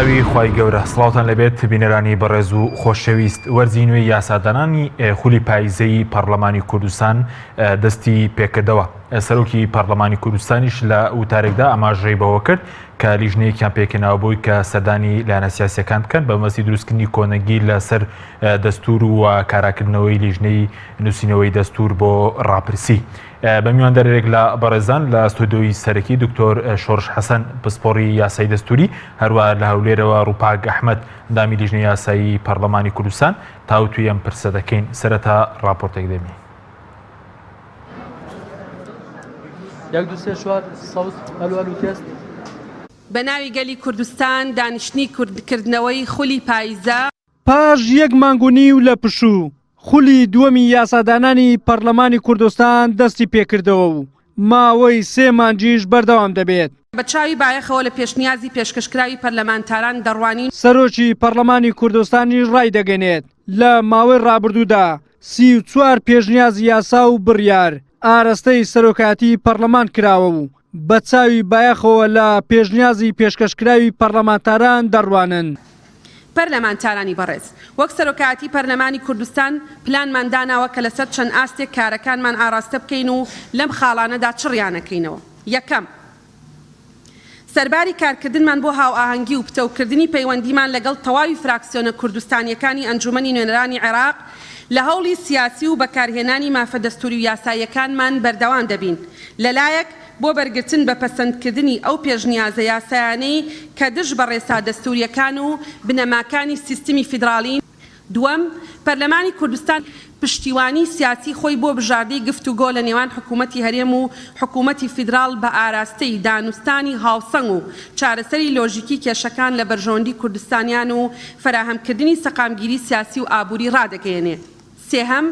ناوی خوای گەورە سڵاوتان لەبێت بینەرانی بەڕێز و خۆشەویست وەرزی نوێی یاسادانانی خولی پایزەی پەرلەمانی کوردستان دەستی پێکردەوە سەرۆکی پەرلەمانی کوردستانیش لە وتارێکدا ئاماژەی بەوە کرد کە لیژنەیەکیان پێکهێناوە بۆی کە سەردانی لایەنە سیاسیەکان بکەن بە مەبەستی دروستکردنی کۆنەگی لەسەر دەستور و کاراکردنەوەی لیژنەی نووسینەوەی دەستور بۆ ڕاپرسی. بە میواندارێک لە بەڕێزان لە ستۆدیۆی سەرەکی دکتۆر شۆڕش حەسەن پسپۆڕی یاسای دەستوری هەروە لە هەولێرەوە ڕووپاک ئەحمەد ئەندامی لیژنەی یاسایی پەرلەمانی کوردستان تاوتوێی ئەم پرسە دەکەین سەرەتا ڕاپۆرتێک دەبینین. یەک دوو سێ چوار سەوت ئەلو ئەلو تێست. بە ناوی گەلی کوردستان دانیشتنی کردنەوەی خولی پایزە. پاش یەک مانگ و نیو لە پشوو، خولی دووەمی یاسادانانی پەرلەمانی کوردستان دەستی پێکردەوە و ماوەی سێ مانگیش بەردەوام دەبێت. بە چاوی بایەخەوە لە پێشنیازی پێشکەشکراوی پەرلەمانتاران دەڕوانین. سەرۆکی پەرلەمانی کوردستانیش ڕایدەگەنێت، لە ماوەی ڕابردوودا 34 پێشنیازی یاسا و بڕیار ئارەستەی سەرۆکایەتی پەرلەمان کراوە و بە چاوی بایەخەوە لە پێشنیازی پێشکەشکراوی پەرلەمانتاران دەڕوانن. پەرلەمانتارانی بەڕێز، وەک سەرۆکایەتی پەرلەمانی کوردستان پلانمان داناوە کە لەسەر چەند ئاستێک کارەکانمان ئاڕاستە بکەین و لەم خاڵانەدا چڕیانەکەینەوە. یەکەم، سەرباری کارکردنمان بۆ هاوئاهەنگی و پتەوکردنی پەیوەندیمان لەگەڵ تەواوی فراکسیۆنە کوردستانییەکانی ئەنجوومەنی نوێنەرانی عێراق، لە هەوڵی سیاسی و بەکارهێنانی مافە دەستووری و یاساییەکانمان بەردەوام دەبین، لەلایەک بۆ بەرگرتن بە پەسەندکردنی ئەو پێشنیازە یاسایانەی کە دژ بە ڕێسا دەستوورییەکان و بنەماکانی سیستمی فیدراڵین، دووەم، پەرلەمانی کوردستان پشتیوانی سیاسی خۆی بۆ بژاردەی گفتوگۆ لە نێوان حکوومەتی هەرێم و حکوومەتی فیدراڵ بە ئاراستەی دانوستانی هاوسەنگ و چارەسەری لۆژیکی کێشەکان لە بەرژەوەندی کوردستانیان و فەراهەمکردنی سەقامگیری سیاسی و ئابووری ڕادەگەیەنێ. سێهەم،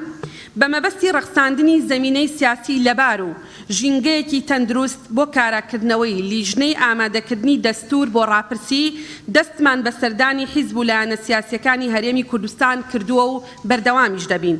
بە مەبەستی ڕەخساندنی زەمینەی سیاسی لەبار و ژینگەیەکی تەندروست بۆ کاراکردنەوەی لیژنەی ئامادەکردنی دەستوور بۆ ڕاپرسی، دەستمان بە سەردانی حیزب و لایەنە سیاسیەکانی هەرێمی کوردستان کردووە و بەردەوامیش دەبین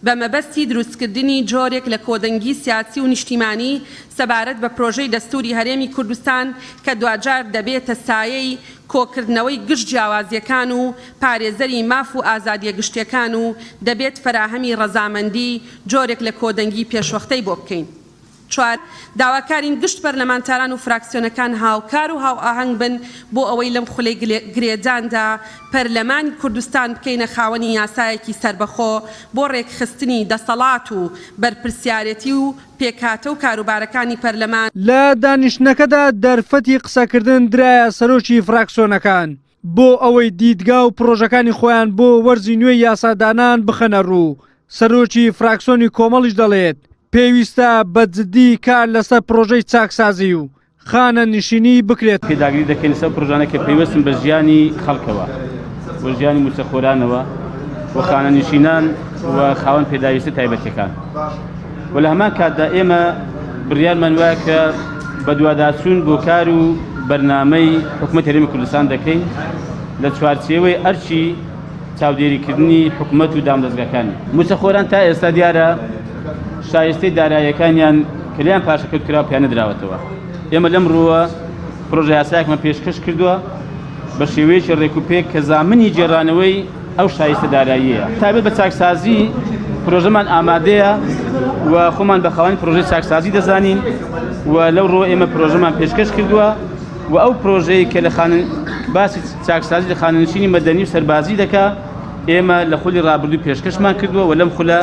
بە مەبەستی دروستکردنی جۆرێک لە کۆدەنگی سیاسی و نیشتیمانی سەبارەت بە پرۆژەی دەستووری هەرێمی کوردستان کە دواجار دەبێتە سایەی کۆکردنەوەی گشت جیاوازیەکان و پارێزەری ماف و ئازادیە گشتیەکان و دەبێت فەراهەمی ڕەزامەندی جۆرێک لە کۆدەنگی پێشوەختەی بۆ بکەین. چوار، داواکارین گشت پەرلەمانتاران و فراکسیۆنەکان هاوکار و هاوئاهەنگ بن بۆ ئەوەی لەم خولەی گرێداندا پەرلەمانی کوردستان بکەینە خاوەنی یاسایەکی سەربەخۆ بۆ ڕێکخستنی دەسەڵات و بەرپرسیارێتی و پێکهاتە و کاروبارەکانی پەرلەمان. لە دانیشتنەکەدا دەرفەتی قسەکردن درایە سەرۆکی فراکسۆنەکان بۆ ئەوەی دیدگا و پڕۆژەکانی خۆیان بۆ وەرزی نوێی یاسادانان بخەنە ڕوو، سەرۆکی فراکسۆنی کۆمەڵیش دەڵێت، پێویستە بە جدی کار لەسەر پڕۆژەی چاکسازی و خانەنشینی بکرێت. پێداگری دەکەین لەسەر ئەو پڕۆژانە کە پەیوەستن بە ژیانی خەڵکەوە و ژیانی مووچەخۆرانەوە و خانەنشینان و خاوەن پێداویستە تایبەتیەکان و لە هەمان کاتدا ئێمە بڕیارمان وایە کە بەدواداچوون بۆ کار و بەرنامەی حکومەت هەرێمی کوردستان دەکەین لە چوارچێوەی ئەرکی چاودێریکردنی حکومەت و دامودەزگاکانی. مووچەخۆران تا ئێستا دیارە شایستەی داراییەکانیان کە لێیان پاشەکەوت کراوە پێیان نەدراوەتەوە. ئێمە لەم ڕووە پرۆژە یاسایەکمان پێشکەش کردووە بە شێوەیەکی ڕێکوپێک کە زامنی گێڕانەوەی ئەو شایستە داراییەیە. تایبەت بە چاکسازی پرۆژەمان ئامادەیە و خۆمان بە خاوەنی پرۆژەی چاکسازی دەزانین و لەو ڕووە ئێمە پرۆژەمان پێشکەش کردووە و ئەو پرۆژەی کە لە خانە باسی چاکسازی لە خانەنشینی مەدەنی و سەربازی دەکا ئێمە لە خولی ڕابردوو پێشکەشمان کردووە و لەم خولە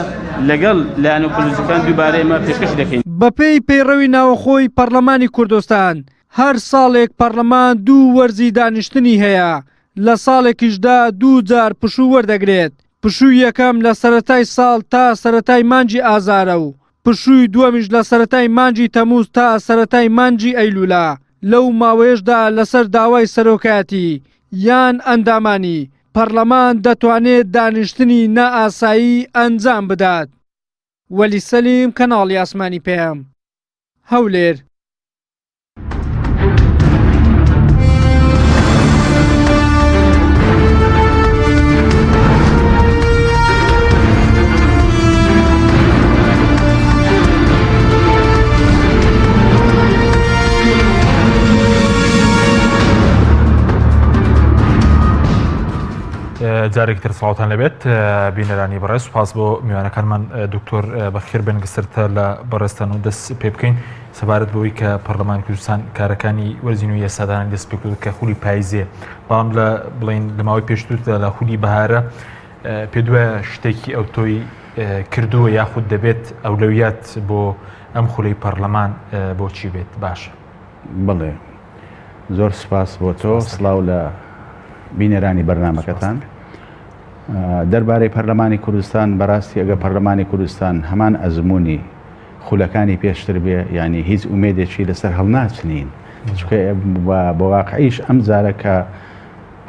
لەگەڵ لایەنە ئۆپۆزیسیۆنەکان دووبارە ئێمە پێشکەشی دەکەین. بەپێی پەیڕەوی ناوەخۆی پەڕلەمانی کوردستان، هەر ساڵێک پەڕلەمان دوو وەرزی دانیشتنی هەیە، لە ساڵێکیشدا دوو جار پشوو وەردەگرێت، پشووی یەکەم لە سەرەتای ساڵ تا سەرەتای مانگی ئازارە و پشووی دووەمیش لە سەرەتای مانگی تەمووز تا سەرەتای مانگی ئەیلوولە، لەو ماوەیەشدا لەسەر داوای سەرۆکایەتی یان ئەندامانی پەڕلەمان دەتوانێت دانیشتنی نائاسایی ئەنجام بدات. وەلی سەلیم، کەناڵی ئاسمانی پەیام، هەولێر. جارێکی تر سڵاوتان لەبێت بینەرانی بەڕێز سوپاس بۆ میوانەکانمان دکتۆر بەخێر بێن گسرتە لە بەڕێزتان و دەست پێ بکەین سەبارەت بەوەی کە پەرلەمان کوردستان کارەکانی وەرزی نوێی یاسادانانی دەست پێ کرد کە خولی پایزێ بەڵام لە بڵین لە ماوەی پێشتردا لە خولی بەهارە پێ دوایە شتێکی ئەوتۆی کردووە یاخود دەبێت ئەولەویات بۆ ئەم خولەی پەرلەمان بۆچی بێت باشە بڵێ زۆر سپاس بۆ تۆ سڵاو لە بینەرانی بەرنمەکەتان دەربارەی پەرلەمانی کوردستان بەڕاستی ئەگە پەرلەمانی کوردستان هەمان ئەزمموی خولەکانی پێشتر بێ ینی هیچ ئومێدێکی لەسەر هەڵناچنین چکە بە واقعیش ئەم جارە کە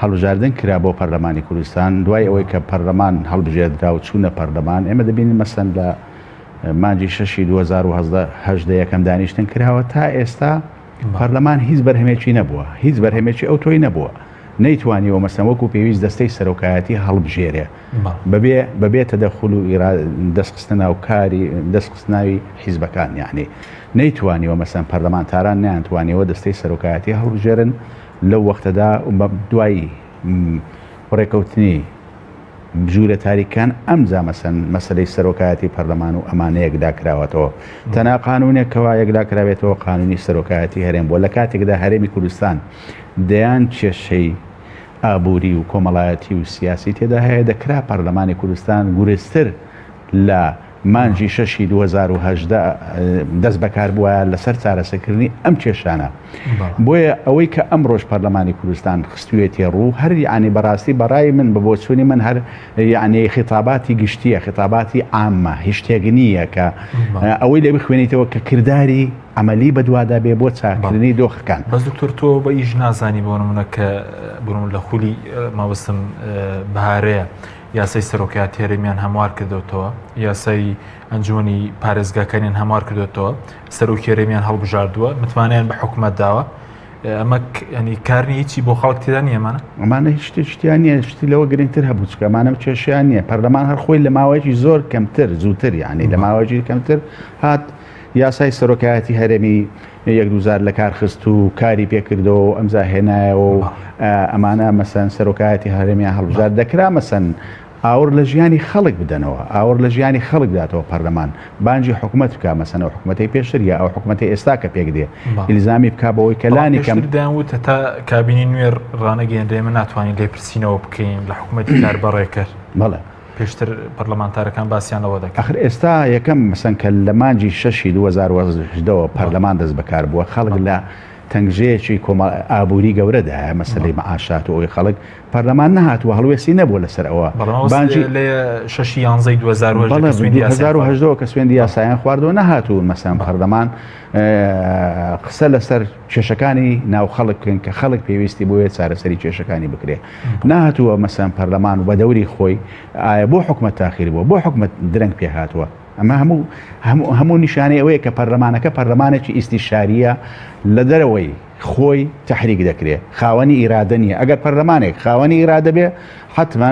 هەڵبژاردن کرا بۆ پەرلەمانی کوردستان دوای ئەوەی کە پەرلەمان هەڵبژێردرا و چوونە پەرلەمان ئێمە دەبینین مەسەن لە مانگی شەشی 2018 یەکەم دانیشتن کراوە تا ئێستا پەرلەمان هیچ بەرهەمێکی نەبووە، هیچ بەرهەمێکی ئەوتۆی نەبووە، نەیتوانیوە مەسەلەن وەکو پێویست دەستەی سەرۆکایەتی هەڵبژێرێ بەبێ بەبێ تەدەخول و دەستخستنە ناو کاری دەستخستناوی حیزبەکان یەعنی نەیتوانیوە مەسەلەن پەرلەمانتاران نەیانتوانیوە دەستەی سەرۆکایەتی هەڵبژێرن لەو وەختەدا دوای ڕێکەوتنی ژوورە تاریکەکان ئەمجا مەسەن مەسەلەی سەرۆکایەتی پەرلەمان و ئەمانە یەکلا کراوەتەوە تەنها قانونێک کەوا یەکلا کراوێتەوە قانونی سەرۆکایەتی هەرێم بووە لە کاتێکدا هەرێمی کوردستان دەیان کێشەی ئابووری و کۆمەڵایەتی و سیاسی تێدا هەیە دەکرا پەرلەمانی کوردستان گورزتر لە مانگی شەشی 2018 دەست بەکار بوایە لەسەر چارەسەرکردنی ئەم کێشانە. بۆیە ئەوەی کە ئەمڕۆش پەرلەمانی کوردستان خستوویەتیە ڕوو هەر یەعنی بەڕاستی بەڕای من بە بۆچوونی من هەر یەعنی خیتاباتی گشتیە خیتاباتی عامە هیچ شتێک نییە کە ئەوەی لێ بخوێنیتەوە کە کرداری عەمەلی بەدوادا بێ بۆ چاککردنی دۆخەکان. بەس دکتۆر تۆ بە ئیش نازانی بۆ نمونە کە بۆ نمونە لە خولی مەبەستم بەهارەیە یاسای سەرۆکایەتی هەرێمیان هەموار کردوتەوە یاسای ئەنجومەنی پارێزگاکانیان هەموار کردوتەوە سەرۆکی هەرێمیان هەڵبژاردووە متمانەیان بە حکومەت داوە ئەمە ینی کارنی هیچی بۆ خەڵک تێدا نییە ئەمانە ئەمانە هیچ شتێکیان نییە شتی لەوە گرنگتر هەبوو چکە ئەمانە کێشیان نییە پەرلەمان هەر خۆی لە ماوەیەکی زۆر کەمتر زووتر یعنی لە ماوەیەکی کەمتر هات یاسای سەرۆکایەتی هەرێمی یەک دووزار لە کار خست و کاری پێکردەوە و ئەمجا هێنایەوە و ئەمانە مەسەن سەرۆکایەتی هەرێمیان هەڵبژارد دەکرا مەسەن ئاوڕ لە ژیانی خەڵک بدەنەوە ئاوڕ لە ژیانی خەڵک بداتەوە پەرلەمان بانگی حکومەت بکا مەسەن ئەو حکومەتەی پێشتر یا ئەو حکومەتەی ئێستا کە پێک دێ ئیلزامی بکا بەوەی کە لانی کەم پێشتر دەیان وت هەتا کابینەی نوێ ڕانەگەیەنرێ ئێمە ناتوانین لێپرسینەوە بکەین لە حکومەتی کاربەڕێکەر. بەڵێ. پێشتر پەرلەمانتارەکان باسیان لەوە دەکرد. ئاخر ئێستا یەکەم مەسەن کە لە مانگی شەشی 2018 وە پەرلەمان دەست بەکار بووە خەڵک لە تەنگژەیەکی کۆمەڵ ئابووری گەورەدایە مەسەلەی مەعاشات و ئەوەی خەڵک پەرلەمان نەهاتووە هەڵوێستی نەبووە لەسەر ئەوە بانگی لە شەشی یانزەی 2018 بەڵێ 2018 کە سوێندی یاسایان خواردەوە نەهاتوون مەسەن پەرلەمان قسە لەسەر کێشەکانی ناو خەڵک بکەن کە خەڵک پێویستی بۆیە چارەسەری کێشەکانی بکرێ نەهاتووە مەسەن پەرلەمان بە دەوری خۆی ئایا بۆ حکومەت تاخیر بووە بۆ حکومەت درەنگ پێ هاتووە ئەمە هەموو هەموو هەموو نیشانەی ئەوەیە کە پەرلەمانەکە پەرلەمانێکی ئیستیشاریە لە دەرەوەی خۆی تەحریک دەکرێ خاوەنی ئیرادە نییە ئەگەر پەرلەمانێک خاوەنی ئیرادە بێ حتمما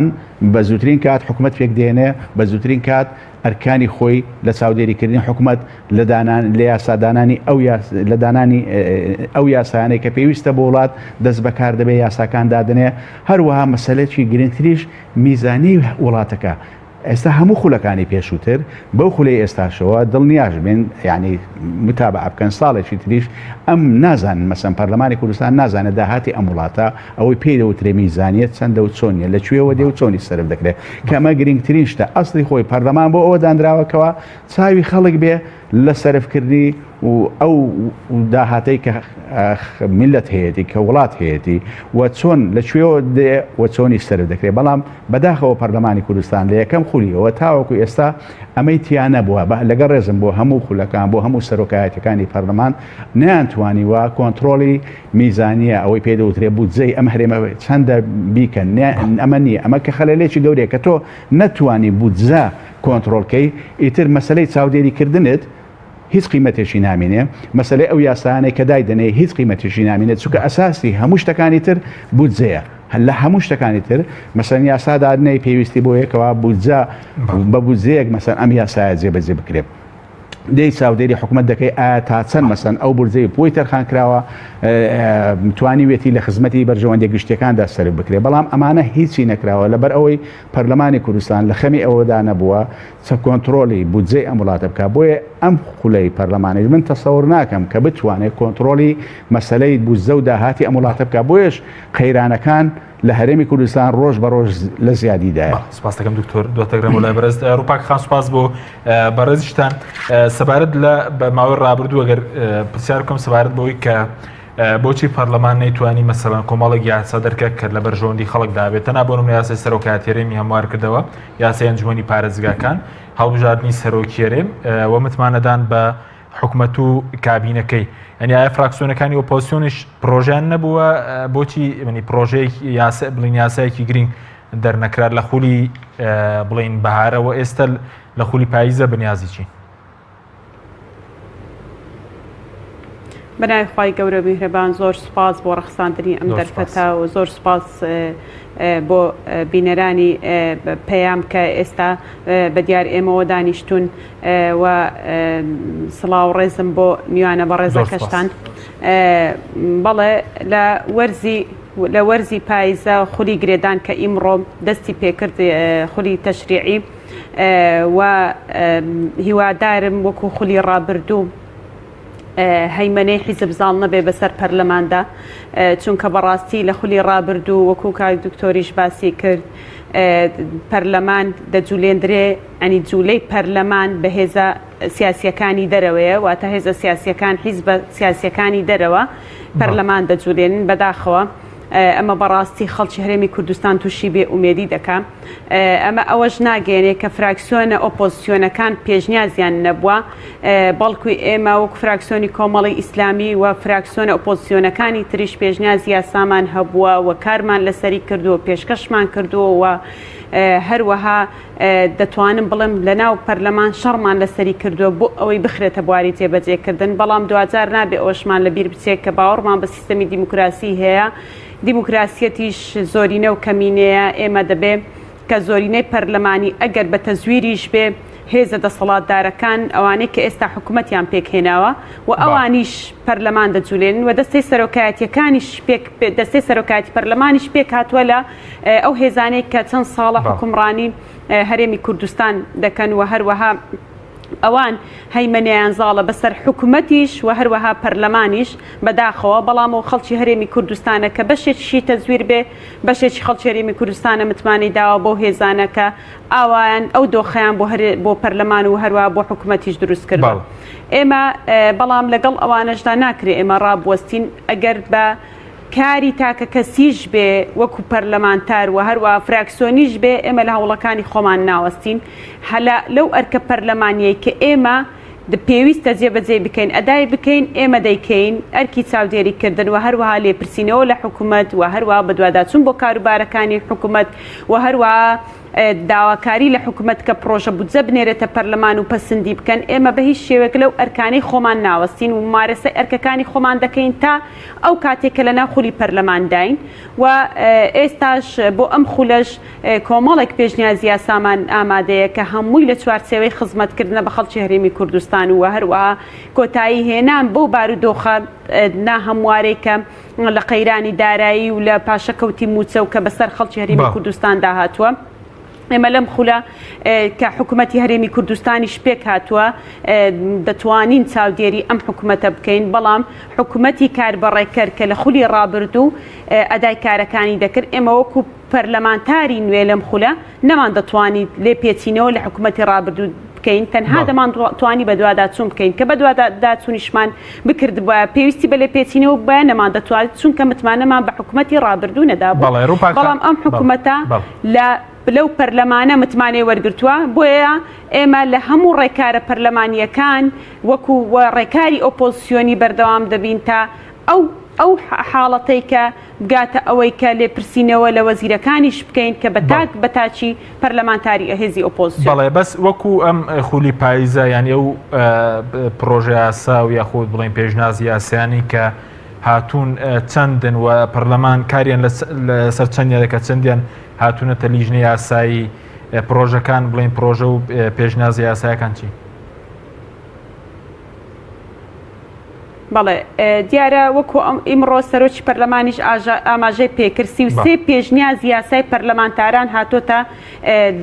بە زووترین کات حکومەت پێک دێنێ بە زووترین کات ئەرکانی خۆی لە چاودێریکردنی حکومەت لە دانان لە یاسادانانی ئەو لە دانانی ئەو یاسایانەی کە پێویستە بۆ وڵات دەست بەکار دەبێ یاساکان دادنێ هەروەها مەسەلەکی گرنگتریش میزانی وڵاتەکە ئێستا هەموو خولەکانی پێشووتر بەو خولەی ئێستاشەوە دڵنیاش بن یعنی متابعە بکەن ساڵێکی تریش ئەم نازانن مەسەن پەرلەمانی کوردستان نازانێت داهاتی ئەم وڵاتە ئەوەی پێی دەوترێ میزانیەت چەندە و چۆنیە لە کوێوە دێ و چۆنی سەرف دەکرێت کە ئەمە گرنگترین شتە ئەسڵی خۆی پەرلەمان بۆ ئەوە دانراوە کەوا چاوی خەڵک بێ لە سەرفکردنی و ئەو داهاتەی کە میللەت هەیەتی کە وڵات هەیەتی و چۆن لە کوێوە دێ و چۆنی سەرف دەکرێت بەڵام بەداخەوە پەرلەمانی کوردستان لە یەکەم خولیەوە تاوەکو ئێستا ئەمەی تیا نەبووە بە لەگەڵ ڕێزم بۆ هەموو خولەکان بۆ هەموو سەرۆکایەتەکانی پەرلەمان نەیانتوانیوە کۆنترۆڵی میزانیە ئەوەی پێ دەوترێ بودجەی ئەم هەرێمە چەندە بیکەن ئەمە نییە ئەمە کە خەلەلێکی گەورەیە کە تۆ نەتوانی بودجە کۆنترۆڵ کەی ئیتر مەسەلەی چاودێری کردنت هیچ قیمەتێکی نامینێ مەسەلەی ئەو یاسایانەی کە دایدەنێی هیچ قیمەتێکی نامینێت چونکە ئەساسی هەموو شتەکانی تر بودجەیە لە هەموو شتەکانی تر مەسەن یاسا دادنەی پێویستی بۆ یەکەوە بودجە بە بودجەیەک مەسەن ئەم یاسایە جێبەجێ بکرێت. دێی چاودێری حکومەت دەکەی ئایا تا چەند مەسەن ئەو بورجەی بۆی تەرخان کراوە توانیوێتی لە خزمەتی بەرژەوەندیە گشتیەکاندا سەرف بکرێت بەڵام ئەمانە هیچی نەکراوە لەبەر ئەوەی پەرلەمانی کوردستان لە خەمی ئەوەدا نەبووە چە کۆنتڕۆڵی بودجەی ئەم وڵاتە بکات بۆیە ئەم خولەی پەرلەمانیش من تەسەور ناکەم کە بتوانێت کۆنتڕۆڵی مەسەلەی بودجە و داهاتی ئەم وڵاتە بکات بۆیەش قەیرانەکان لە هەرێمی کوردستان ڕۆژ بە ڕۆژ لە زیادیدایە. سپاس دەکەم دکتۆر دواتەگرم لای بەڕێز ڕوپاک خان سپاس بۆ بەڕێزیشتان سەبارەت لە بە ماوەی ڕابردوو ئەگەر پرسیار بکەم سەبارەت بەوەی کە بۆچی پەرلەمان نەیتوانی مەسەلەن کۆمەڵێک یاسا دەرکە کە لە بەرژەوەندی خەڵکدا بێت تەنها بۆ نمونە یاسای سەرۆکایەتی هەرێمی هەموار کردەوە یاسای ئەنجومەنی پارێزگاکان هەڵبژاردنی سەرۆکی هەرێم و متمانەدان بە حکومەت و کابینەکەی یعنی ئایا فراکسیۆنەکانی ئۆپۆزیسیۆنیش پرۆژیان نەبووە بۆچی منی پرۆژەیەک یاسا بڵین یاسایەکی گرنگ دەرنەکرا لە خولی بڵین بەهارەوە ئێستا لە خولی پاییزە بنیازی چین؟ بەناوی خوای گەورە میهرەبان زۆر سوپاس بۆ ڕەخساندنی ئەم دەرفەتە و زۆر سوپاس بۆ بینەرانی پەیام کە ئێستا بە دیار ئێمەوە دانیشتون و سڵاو ڕێزم بۆ میوانە بەڕێزەکەشتان بەڵێ لە وەرزی لە وەرزی پایزە خولی گرێدان کە ئیمڕۆ دەستی پێکرد خولی تەشریعی و هیوادارم وەکو خولی ڕابردوو هەیمەنەی حیزب زاڵ نەبێ بەسەر پەرلەماندا چونکە بەڕاستی لە خولی ڕابردوو وەکو کاک دکتۆریش باسی کرد پەرلەمان دەجولێندرێ ئەنی جوولەی پەرلەمان بە هێزە سیاسیەکانی دەرەوەیە واتە هێزە سیاسیەکان حیزبە سیاسیەکانی دەرەوە پەرلەمان دەجولێنن بەداخەوە ئەمە بەڕاستی خەڵکی هەرێمی کوردستان تووشی بێ ئومێدی دەکا. ئەمە ئەوەش ناگەیەنێ کە فراکسیۆنە ئۆپۆزسیۆنەکان پێشنیازیان نەبووە، بەڵکو ئێمە وەکو فراکسیۆنی کۆمەڵی ئیسلامی و فراکسیۆنە ئۆپۆزسیۆنەکانی تریش پێشنیازی یاسامان هەبووە و کارمان لەسەری کردووە، پێشکەشمان کردووە و هەروەها دەتوانم بڵێم لەناو پەرلەمان شەڕمان لەسەری کردووە بۆ ئەوەی بخرێتە بواری جێبەجێکردن، بەڵام دواجار نابێ ئەوەشمان لەبیر بچێت کە باوەڕمان بە سیستەمی دیموکراسی هەیە، دیموکراسیەتیش زۆرینە و کەمینەیە، ئێمە دەبێ کە زۆرینەی پەرلەمانی ئەگەر بە تەزویریش بێ هێزە دەسەڵاتدارەکان ئەوانەی کە ئێستا حکومەتیان پێکهێناوە و ئەوانیش پەرلەمان دەجولێنن و دەستەی سەرۆکایەتیەکانیش پێک دەستەی سەرۆکایەتی پەرلەمانیش پێکهاتووە لە ئەو هێزانەی کە چەند ساڵە حوکمڕانی هەرێمی کوردستان دەکەن و هەروەها ئەوان هەیمەنەیان زاڵە بەسەر حکومەتیش و هەروەها پەرلەمانیش، بەداخەوە، بەڵام ئەو خەڵکی هەرێمی کوردستانە کە بەشێکیشی تەزویر بێ، بەشێکی خەڵکی هەرێمی کوردستانە متمانەی داوە بەو هێزانە کە ئاوایان ئەو دۆخەیان بۆ هەرێ بۆ پەرلەمان و هەروەها بۆ حکومەتیش دروست کردوە. ئێمە بەڵام لەگەڵ ئەوانەشدا ناکرێ ئێمە ڕابوەستین ئەگەر بە کاری تاکەکەسیش بێ وەکو پەرلەمانتار و هەروەها فراکسیۆنیش بێ ئێمە لە هەوڵەکانی خۆمان ناوەستین هەلا لەو ئەرکە پەرلەمانیەی کە ئێمە پێویستە جێبەجێی بکەین ئەدای بکەین ئێمە دەیکەین ئەرکی چاودێری کردن و هەروەها لێپرسینەوە لە حکومەت و هەروەها بەدواداچوون بۆ کاروبارەکانی حکومەت و هەروەها داواکاری لە حکومەت کە پڕۆژە بودجە بنێرێتە پەرلەمان و پەسندی بکەن، ئێمە بە هیچ شێوەیەک لەو ئەرکانەی خۆمان ناوەستین و مومارەسەی ئەرکەکانی خۆمان دەکەین تا ئەو کاتەی کە لەناو خولی پەرلەمانداین و ئێستاش بۆ ئەم خولەش کۆمەڵێک پێشنیازی یاسامان ئامادەیە کە هەمووی لە چوارچێوەی خزمەتکردنە بە خەڵکی هەرێمی کوردستان و هەروەها کۆتایی هێنان بەو بارودۆخە ناهەموارەی کە لە قەیرانی دارایی و لە پاشەکەوتی مووچە و کە بەسەر خەڵکی هەرێمی کوردستاندا هاتووە. ئێمە لەم خولە کە حکوومەتی هەرێمی کوردستانیش پێک هاتووە دەتوانین چاودێری ئەم حکوومەتە بکەین بەڵام حکوومەتی کاربەڕێکەر کە لە خولی ڕابردوو ئەدای کارەکانی دەکرد ئێمە وەکو پەرلەمانتاری نوێ لەم خولە نەمان دەتوانی لێپێچینەوە لە حکوومەتی ڕابردوو بکەین تەنها دەمان توانی بەدواداچوون بکەین کە بەدواداچوونیشمان بکردبوایە پێویستی بە لێپێچینەوە بوایە نەمان دەتوانی چونکە متمانەمان بە حکوومەتی ڕابردوو نەدابوو بەڵام ئەم حکوومەتە لە لەو پەرلەمانە متمانەی وەرگرتووە بۆیە ئێمە لە هەموو ڕێکارە پەرلەمانییەکان وەکو ڕێکاری ئۆپۆزسیۆنی بەردەوام دەبین تا ئەو ئەو حاڵەتەی کە بگاتە ئەوەی کە لێپرسینەوە لە وەزیرەکانیش بکەین کە بە تاک بە تاکی پەرلەمانتاری هێزی ئۆپۆزسیۆن. بەڵێ بەس وەکو ئەم خولی پاییزە یانی ئەو پڕۆژە یاسا و یاخود بڵێین پێشنازی یاسایانەی کە هاتوون چەندن و پەرلەمان کاریان لەسەر چەندیان دەکات چەندیان هاتوونەتە لیژنە یاسایی پڕۆژەکان بڵێین پڕۆژە و پێشنازی یاسایەکان چین؟ بەڵێ دیارە وەکو ئیمڕۆ سەرۆکی پەرلەمانیش ئاماژەی پێکرد 33 پێشنیازی یاسای پەرلەمانتاران هاتۆتە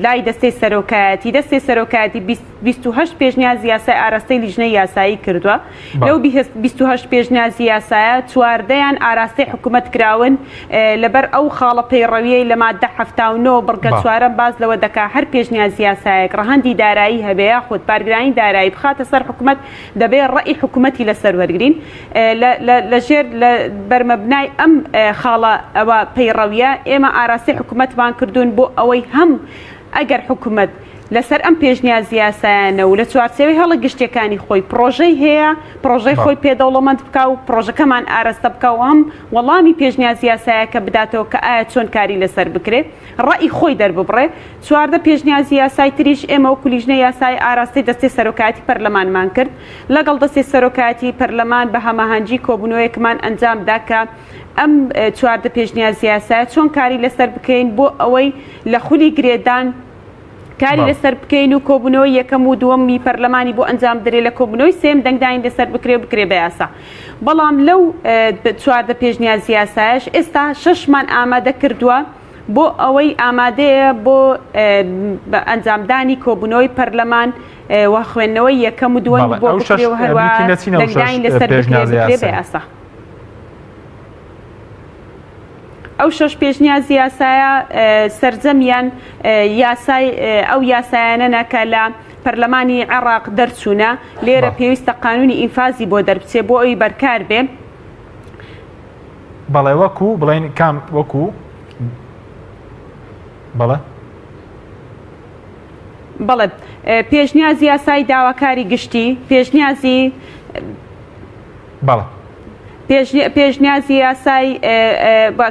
لای دەستەی سەرۆکایەتی دەستەی سەرۆکایەتی 28 پێشنیازی یاسای ئاراستەی لیژنەی یاسایی کردووە لەو 28 پێشنیازی یاسایە چواردەیان ئاراستەی حکوومەت کراون لەبەر ئەو خاڵە پەیڕەویەی لە مادە 79 بڕگە چوارەم باس لەوە دەکا هەر پێشنیازی یاسایەک ڕەهەندی دارایی هەبێ یاخود بارگرانی دارایی بخاتە سەر حکوومەت دەبێ ڕەئی حکومەتی لەسەر وەرگرین. لە لە لە ژێر لە بەرمەبنای ئەم خاڵە ئەوە پەیڕەویە ئێمە ئاراستەی حکومەتمان کردوون بۆ ئەوەی هەم ئەگەر حکومەت لەسەر ئەم پێشنیازی یاسایانە و لە چوارچێوەی هەڵە گشتیەکانی خۆی پڕۆژەی هەیە پڕۆژەی خۆی پێ دەوڵەمەند بکا و پڕۆژەکەمان ئارەستە بکا و هەم وەڵامی پێشنیازی یاسایەکە بداتەوە کە ئایا چۆن کاری لەسەر بکرێ ڕەئی خۆی دەرببڕێ. 14 پێشنیازی یاسای تریش ئێمە وەکو لیژنەی یاسایی ئاراستەی دەستەی سەرۆکایەتی پەرلەمانمان کرد، لەگەڵ دەستەی سەرۆکایەتی پەرلەمان بە هەماهەنگی کۆبوونەوەیەکمان ئەنجام دا کە ئەم 14 پێشنیازی یاسایە چۆن کاری لەسەر بکەین بۆ ئەوەی لە خولی گرێدان کاری لەسەر بکەین و کۆبوونەوەی یەکەم و دووەمی پەرلەمانی بۆ ئەنجام بدرێ لە کۆبوونەوەی سێیەم دەنگدانی لەسەر بکرێ و بکرێ بە یاسا. بەڵام لەو 14 پێشنیازی یاسایەش ئێستا شەشمان ئامادە کردووە بۆ ئەوەی ئامادەیە بۆ ئەنجامدانی کۆبوونەوەی پەرلەمان و خوێندنەوەی یەکەم و دووەمی بۆ بکرێ و هەروەها دەنگدانی لەسەر بکرێ بکرێ بە یاسا. ئەو شەش پێشنیازی یاسایە سەرجەمیان یاسای ئەو یاسایانەنە کە لە پەرلەمانی عێراق دەرچوونە، لێرە پێویستە قانونی ئینفازی بۆ دەربچێ بۆ ئەوی بەرکار بێ. بەڵێ وەکو بڵێن کام وەکو بەڵێ. بەڵێ پێشنیازی یاسای داواکاری گشتی، پێشنیازی. بەڵێ. پێشنیازی یاسای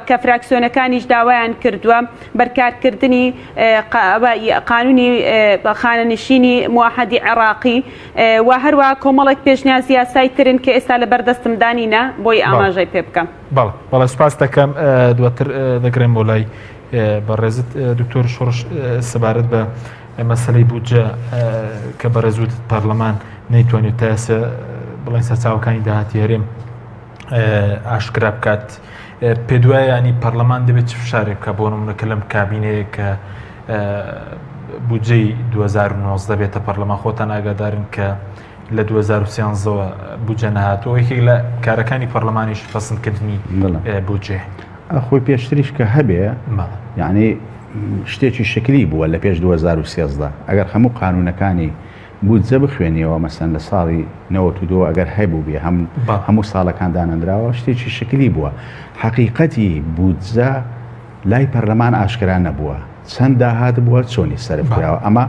کە فراکسیۆنەکانیش داوایان کردووە بەرکارکردنی قانونی خانەنشینی موحدی عێراقی و هەروە کۆمەڵێک پێشنیازی یاسای ترن کە ئێستا لە بەردەستمدا نینە بۆی ئاماژەی پێ بکەم. بەڵێ بەڵێ سوپاس دەکەم دواتر دەگرێن بۆ لای بەڕێزت دکتۆر شۆڕش سەبارەت بە مەسەلەی بودجە کە بەڕێز وتت پەرلەمان نەیتوانیوە تا ئێستا بڵێن سەرچاوەکانی داهاتی هەرێم ئاشکرا بکات پێدوایە ینی پەرلەمان دەبێت چ فشارێک بکە بۆ نمونە کە لەم کابینەیە کە بودجەی 2019 بێتە پەرلەمان خۆتان ئاگادارن کە لە 2013ەوە بودجە نەهاتووە یەکێک لە کارەکانی پەرلەمانیش پەسندکردنی بودجێ خۆی پێشتریش کە هەبێ یعنی شتێکی شکلی بووە لە پێش 2013 ئەگەر هەموو قانونەکانی بودجە بخوێنیەوە مەسەن لە ساڵی 92 ئەگەر هەبوو بێ هەم هەموو ساڵەکان دانەندراوە شتێکی شکلی بووە حەقیقەتی بودجە لای پەرلەمان ئاشکرا نەبووە چەند داهات بووە چۆنی سەرف کراوە ئەمە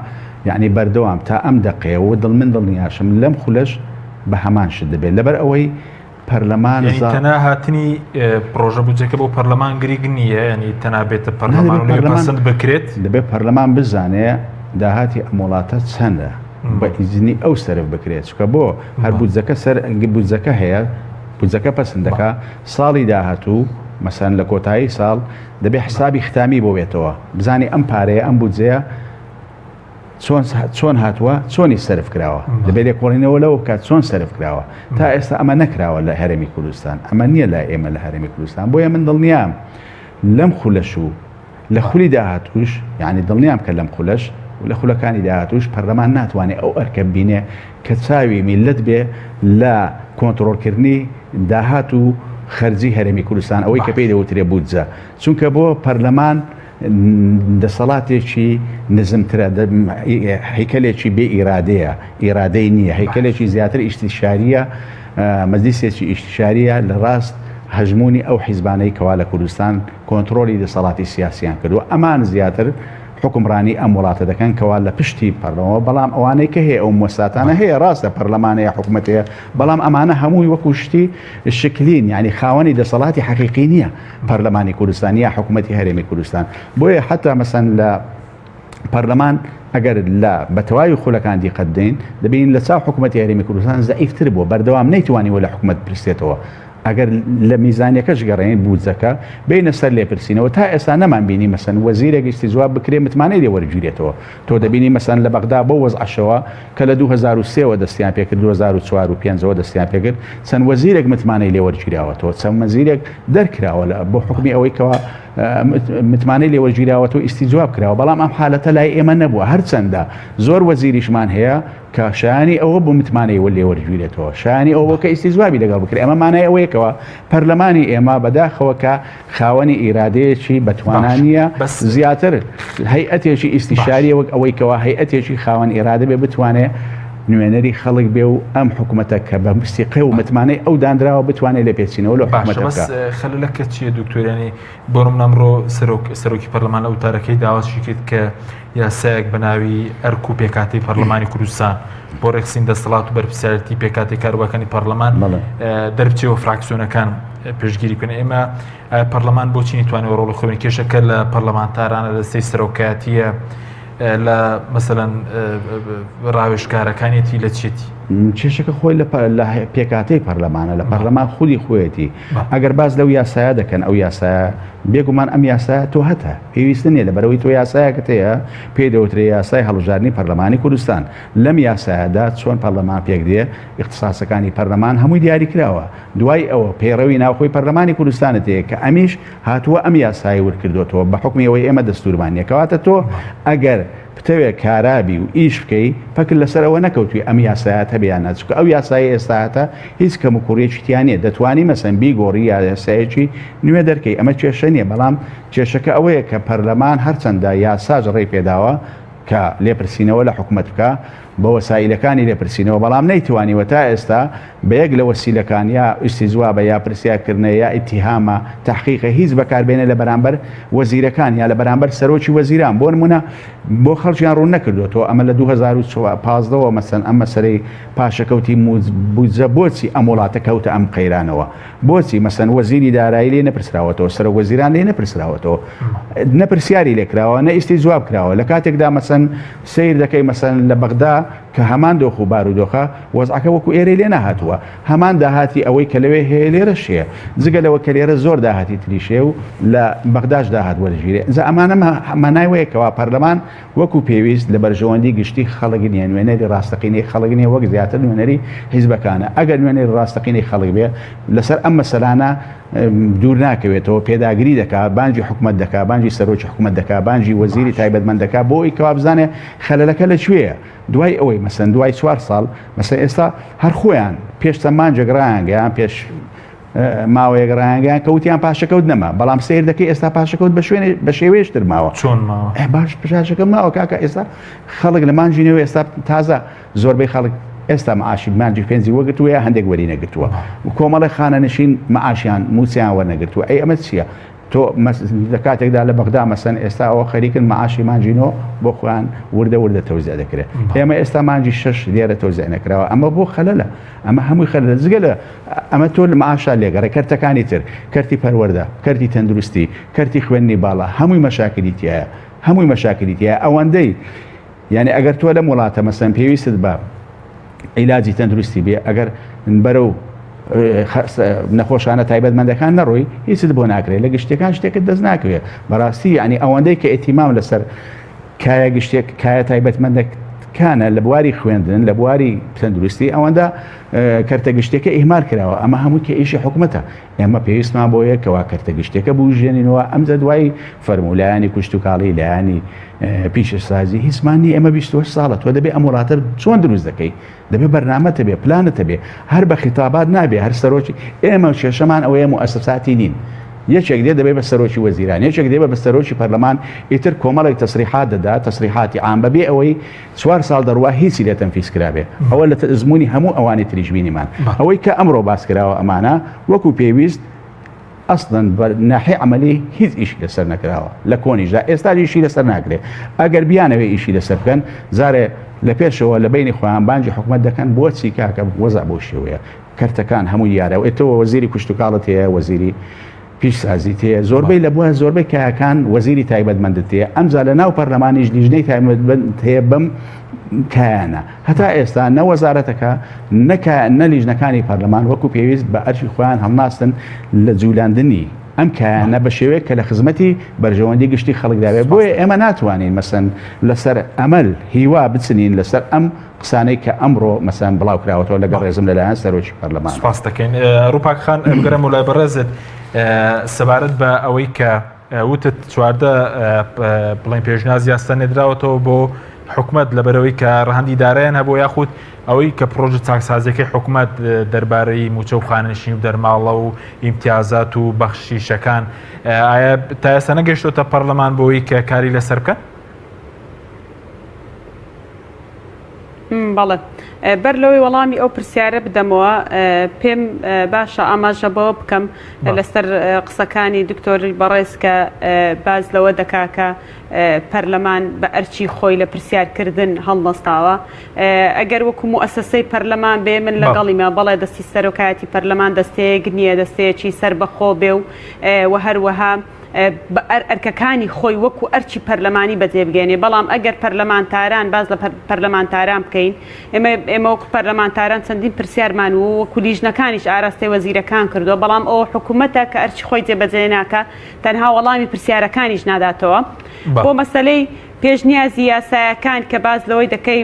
یعنی بەردەوام تا ئەم دەقەیە و دڵ من دڵنیاشم لەم خولەش بە هەمان شت دەبێت لەبەر ئەوەی پەرلەمان یانی تەنها هاتنی پرۆژە بودجەکە بۆ پەرلەمان گریگ نییە ینی تەنها بێتە پەرلەمان و لەوێ پەسند بکرێت دەبێت پەرلەمان بزانێ داهاتی ئەم وڵاتە چەندە بە ئیزنی ئەو سەرف بکرێت چکە بۆ هەر بودجەکە سەر بودجەکە هەیە بودجەکە پەسند دەکا ساڵی داهاتوو مەسەن لە کۆتایی ساڵ دەبێ حسابی ختامی بۆ بێتەوە بزانێ ئەم پارەیە ئەم بودجەیە چۆن چۆن هاتووە چۆنی سەرف کراوە دەبێت لێکۆڵینەوە لەوە بکات چۆن سەرف کراوە تا ئێستا ئەمە نەکراوە لە هەرێمی کوردستان ئەمە نییە لای ئێمە لە هەرێمی کوردستان بۆیە من دڵنیام لەم خولەش و لە خولی داهاتوش یعنی دڵنیام کە لەم خولەش و لە خولەکانی داهاتوش پەرلەمان ناتوانێت ئەو ئەرکە بینێ کە چاوی میلەت بێ لە کۆنتڕۆڵکردنی داهات و خەرجی هەرێمی کوردستان ئەوەی کە پێی دەوترێ بودجە چونکە بۆ پەرلەمان دەسەڵاتێکی نزمترە، هەیکەلێکی بێ ئیرادەیە، ئیرادەی نییە، هەیکەلێکی زیاتر ئیشتیشارییە، مەجلیسێکی ئیشتیشارییە لە ڕاست هەژموونی ئەو حیزبانەی کەوا لە کوردستان کۆنترۆڵی دەسەڵاتی سیاسیان کردووە، ئەمان زیاتر حوکمڕانی ئەم وڵاتە دەکەن کەوا لە پشتی پەرلەمەوە، بەڵام ئەوانەی کە هەیە ئەو موەسساتانە هەیە ڕاستە پەرلەمان هەیە حکومەت هەیە، بەڵام ئەمانە هەمووی وەکو شتی شکلین یانی خاوەنی دەسەڵاتی حەقیقی نییە. پەرلەمانی کوردستان یا حکوومەتی هەرێمی کوردستان بۆیە حتا مەسەن لە پەرلەمان ئەگەر لە بە تەواوی خولەکان دیقەت بدەین دەبین لە چاو حکوومەتی هەرێمی کوردستان زەعیفتر بووە بەردەوام نەیتوانیوە لە حکوومەت پرسێتەوە. ئەگەر لە میزانیەکەش گەڕێین بودجەکە بینە سەر لێپرسینەوە تا ئێستا نەمان بینی مەسەن وەزیرێک ئیستیجواب بکرێ متمانەی لێ وەرگیرێتەوە تۆ دەبینی مەسەن لە بەغدا بەو وەزعەشەوە کە لە 2003 وە دەستیان پێکرد 2004 و 5 ەوە دەستیان پێکرد چەند وەزیرێک متمانەی لێ وەرگیراوەتەوە چەند وەزیرێک دەرکراوە لە بۆ حکومی ئەوەی کەوا متمانەی لێ وەرگیراوەتەوە ئیستیجواب کراوە بەڵام ئەم حالەتە لای ئێمە نەبووە هەرچەندە زۆر وەزیریشمان هەیە کە شایانی ئەوە بوو متمانەی وە لێوەرگیرێتەوە شایانی ئەوە کە ئیستیجوابی لەگەڵ بکرێت ئەمە مانای ئەوەیە کەوا پەرلەمانی ئێمە بەداخەوە کە خاوەنی ئیرادەیەکی بەتوانا نییە بەس زیاتر هەیئەتێکی ئیستیشاریە وەک ئەوەی کەوا هەیئەتێکی خاوەن ئیرادە بێ بتوانێ نوێنەری خەڵک بێ و ئەم حکومەتە کە بە سیقە و متمانەی ئەو دانراوە بتوانێت لێپێچینەوە لەو باشە حکومەتە بەس بکا. خەلەلەکە چییە دکتۆر یانی بۆ نمونە ئەمڕۆ سەرۆک سەرۆکی پەرلەمان لە وتارەکەی داواشی کرد کە یاسایەک بە ناوی ئەرک و پێکهاتەی پەرلەمانی کوردستان بۆ ڕێکخستنی دەسەڵات و بەرپرسیارێتی پێکهاتەی کاروبارەکانی پەرلەمان دەربچێ و فراکسیۆنەکان پشتگیری بکەن. ئێمە پەرلەمان بۆچی نەیتوانیوە ڕۆڵی خۆی کێشەکە لە پەرلەمانتارانە لە دەستەی سەرۆکایەتیە لە مەسەلەن ڕاوێژکارەکانیەتی لە چیەتی؟ کێشەکە خۆی لە پێکهاتەی پەرلەمانە لە پەرلەمان خودی خۆیەتی ئەگەر باس لەو یاسایە دەکەن ئەو یاسایە بێگومان ئەم یاسایە تۆ هەتە پێویست نییە لەبەرئەوەی تۆ یاسایەکت هەیە پێی دەوترێ یاسای هەڵبژاردنی پەرلەمانی کوردستان لەم یاسایەدا چۆن پەرلەمان پێک دێ ئیختساسەکانی پەرلەمان هەمووی دیاری کراوە دوای ئەوە پەیڕەوی ناوخۆی پەرلەمانی کوردستانت هەیە کە ئەمیش هاتووە ئەم یاسای ورد کردۆتەوە بە حوکمی ئەوەی ئێمە دەستوورمان نییە کەواتە تۆ ئەگەر بتەوێ کارا بی و ئیش بکەی پەکت لەسەر ئەوە نەکەوتوی ئەم یاسایەت هەبێ یان نا چونکە ئەو یاسایەی ئێستا هەتە هیچ کەموکوڕیەکی تیا نیە دەتوانی مەسەن بیگۆڕی یا یاسایەکی نوێ دەرکەی ئەمە کێشە نیە بەڵام کێشەکە ئەوەیە کە پەرلەمان هەرچەندە یاساش ڕێی پێداوە کە لێپرسینەوە لە حکومەت بکا بە وەسائیلەکانی لێپرسینەوە بەڵام نەیتوانیوە تا ئێستا بە یەک لە وەسیلەکان یا ئیستیجوابە یا پرسیارکردنە یا ئیتیهامە تەحقیقە هیچ بەکاربێنێ لە بەرامبەر وەزیرەکان یا لە بەرامبەر سەرۆکی وەزیران بۆ نمونە بۆ خەڵکیان ڕوون نەکردوەتەوە ئەمە لە 2015 وە مەسەن ئەم مەسەلەی پاشەکەوتی بودجە بۆچی ئەم وڵاتە کەوتە ئەم قەیرانەوە بۆچی مەسەن وەزیری دارایی لێ نەپرسراوەتەوە سەرۆک وەزیران لێ نەپرسراوەتەوە نە پرسیاری لێکراوە نە ئیستیجواب کراوە لە کاتێکدا مەسەن سەیر دەکەی مەسەن لە بەغدا کە هەمان دۆخ و بارودۆخە، وەزعەکە وەکو ئێرەی لێ نەهاتووە. هەمان داهاتی ئەوەی کە لەوێ هەیە لێرەش هەیە. جگە لەوە کە لێرە زۆر داهاتی تریش هەیە و لە بەغداش داهات وەرگیرێ. ئینجا ئەمانە مانای وەیە کەوا پەرلەمان وەکو پێویست لە بەرژەوەندی گشتی خەڵک نییە، نوێنەری ڕاستەقینەی خەڵک نییە وەک زیاتر نوێنەری حیزبەکانە. ئەگەر نوێنەری ڕاستەقینەی خەڵک بێ لەسەر ئەم مەسەلانە دوور ناکەوێتەوە، پێداگری دەکا، بانگی حکومەت دەکا، بانگی سەرۆکی حکومەت دەکا، بانگی وەزیری تایبەتمەند دەکا بۆ ئەوەی کەوا بزانێ خەلەلەکە لە کوێیە. دوای ئەوەی مەسەن دوای چوار ساڵ مەسەن ئێستا هەر خۆیان پێش چەند مانگێک ڕایانگەیان پێش ماوەیەک ڕایانگەیان کە وتیان پاشەکەوت نەما بەڵام سیر دەکەی ئێستا پاشەکەوت بە شوێنێ بە شێوەیەشتر ماوە چۆن ماوە باش پاشەکە ماوە کاکە ئێستا خەڵک لە مانگی نوێ ئێستا تازە زۆربەی خەڵک ئێستا معاشی مانگی پێنجی وەگرتووە یا هەندێک وەری نەگرتووە و کۆمەڵی خانەنشین معاشیان مووچەیان وەرنەگرتووە ئەی ئەمە چییە؟ تۆ لە کاتێکدا لە بەغدا مەسەن ئێستا ئەوە خەریکن معاشی مانگی نۆ بۆ خۆیان وردە وردە تەوزیع دەکرێت ئێمە ئێستا مانگی شەش لێرە تەوزیع نەکراوە ئەمە بۆ خەلەلە ئەمە هەمووی خەلەلە جگە لە ئەمە تۆ لە معاشا لێگەڕێ کەرتەکانی تر کەرتی پەروەردە کەرتی تەندروستی کەرتی خوێندنی باڵا هەمووی مەشاکلی تایە هەمووی مەشاکلی تایە ئەوەندەی یعنی ئەگەر تۆ لەم وڵاتە مەسەن پێویستت بە عیلاجی تەندروستی بێ ئەگەر بەرەو نەخۆشانە تایبەتمەندەکان نەڕۆی هیچت بۆ ناکرێت لە گشتەکان شتێکت دەست ناکەوێت بەڕاستی ینی ئەوەندەی کە ئەتیمام لەسەر کایە گشتێک کایە تایبەتمەندەکانە لە بواری خوێندن لە بواری تەندروستی ئەوەندە کەرتە گشتەکە ئیهمال کراوە ئەمە هەموو کە ئیشی حکومەتە ئێمە پێویستمان بۆیە کەوا کەرتە گشتەکە بوژێنینەوە ئەمجا دوایی فەرموو لایەنی کوشتتوکاڵی لایەنی پیشەسازی هیچمان نیە ئێمە 28 ساڵە تۆ دەبێ ئەم وڵاتە چۆن دروست دەکەی دەبێ بەرنامەتە بێ پلانتە بێ هەر بە خیتابات نابێ هەر سەرۆکی ئێمە کێشەمان ئەوەیە موئەسەساتی نین یەکێک دێ دەبێ بە سەرۆکی وەزیران یەکێک دێ بە سەرۆکی پەرلەمان ئیتر کۆمەڵێک تەسریحات دەدا تەسریحاتی عام بەبێ ئەوەی چوار ساڵ دەڕوا هیچی لێ تەنفیز کرابێ ئەوە لە ئەزموونی هەموو ئەوانی تریش بینیمان ئەوەی کە ئەمڕۆ باس کراوە ئەمانە وەکو پێویست ئەسڵەن بە ناحی عەمەلی هیچ ئیشی لەسەر نەکراوە لە کۆنیشدا ئێستا ئیشی لەسەر ناکرێ ئەگەر بیانەوێ ئیشی لەسەر بکەن جارێ لە پێشەوە لە بینی خۆیان بانگی حکومەت دەکەن بۆچی کاکە وەزع بەو شێوەیە کەرتەکان هەموو دیارە ئێ تۆ وەزیری کوشتوکاڵت هەیە وەزیری. پیشسازیت هەیە، زۆربەی لە بوار زۆربەی کایەکان وەزیری تایبەتمەندت هەیە، ئەمجا لە ناو پەرلەمانیش لیژنەی تایبەتمەند هەیە بەم کایانە. هەتا ئێستا نە وەزارەتەکە نە نە لیژنەکانی پەرلەمان وەکو پێویست بە ئەرکی خۆیان هەڵناستن لە جولاندنی ئەم کایانە بە شێوەیەک کە لە خزمەتی بەرژەوەندی گشتی خەڵکدا بێت. بۆیە ئێمە ناتوانین مەسەن لەسەر ئەمەل هیوا بچنین لەسەر ئەم قسانەی کە ئەمڕۆ مەسەن بڵاو کراوەتەوە لەگەڵ ڕێزم لەلایەن سەرۆکی پەرلەمانەوە. سوپاست دەکەین ڕووپاک خان بگەڕێمەوە لای بەڕێزت سەبارەت بە ئەوەی کە وتت 14 بڵێن پێشنیاز یاسا نێدراوەتەوە بۆ حکومەت لەبەرەوەی کە ڕەهەندی دارایان هەبوو یاخود ئەوەی کە پرۆژە چاکسازیەکەی حکومەت دەربارەی موچە و خانەنشینی و دەرماڵە و ئیمتیازات و بەخشیشەکان ئایا تا ئێستا نەگەیشتۆتە پەرلەمان بۆی کە کاری لەسەر بکەن؟ بەڵێ بەر لەوەی وەڵامی ئەو پرسیارە بدەمەوە پێم باشە ئاماژە بەوە بکەم لەسەر قسەکانی دکتۆری بەڕێز کە باز لەوە دەکا کە پەرلەمان بە ئەرچی خۆی لە پرسیارکردن هەڵنەستاوە ئەگەر وەکو موئەسەسەی پەرلەمان بێ من لەگەڵیمە بەڵێ دەستی سەرۆکایەتی پەرلەمان دەستەیەک نییە دەستەیەکی سەربەخۆ بێ و و هەروەها ئەرکەکانی خۆی وەکو ئەرکی پەرلەمانی بەجێ بگەێنێ بەڵام ئەگەر پەرلەمانتاران باز لە پەرلەمانتاران بکەین ئێمە ئێمە وەکو پەرلەمانتاران چەندین پرسیارمان و وەکو لیژنەکانیش ئاراستەی وەزیرەکان کردووە بەڵام ئەو حکوومەتە کە ئەرکی خۆی جێبەجێ ناکە تەنها وەڵامی پرسیارەکانیش ناداتەوە بۆ مەسەلەی پێشنیازی یاسایەکان کە باس لەوەی دەکەی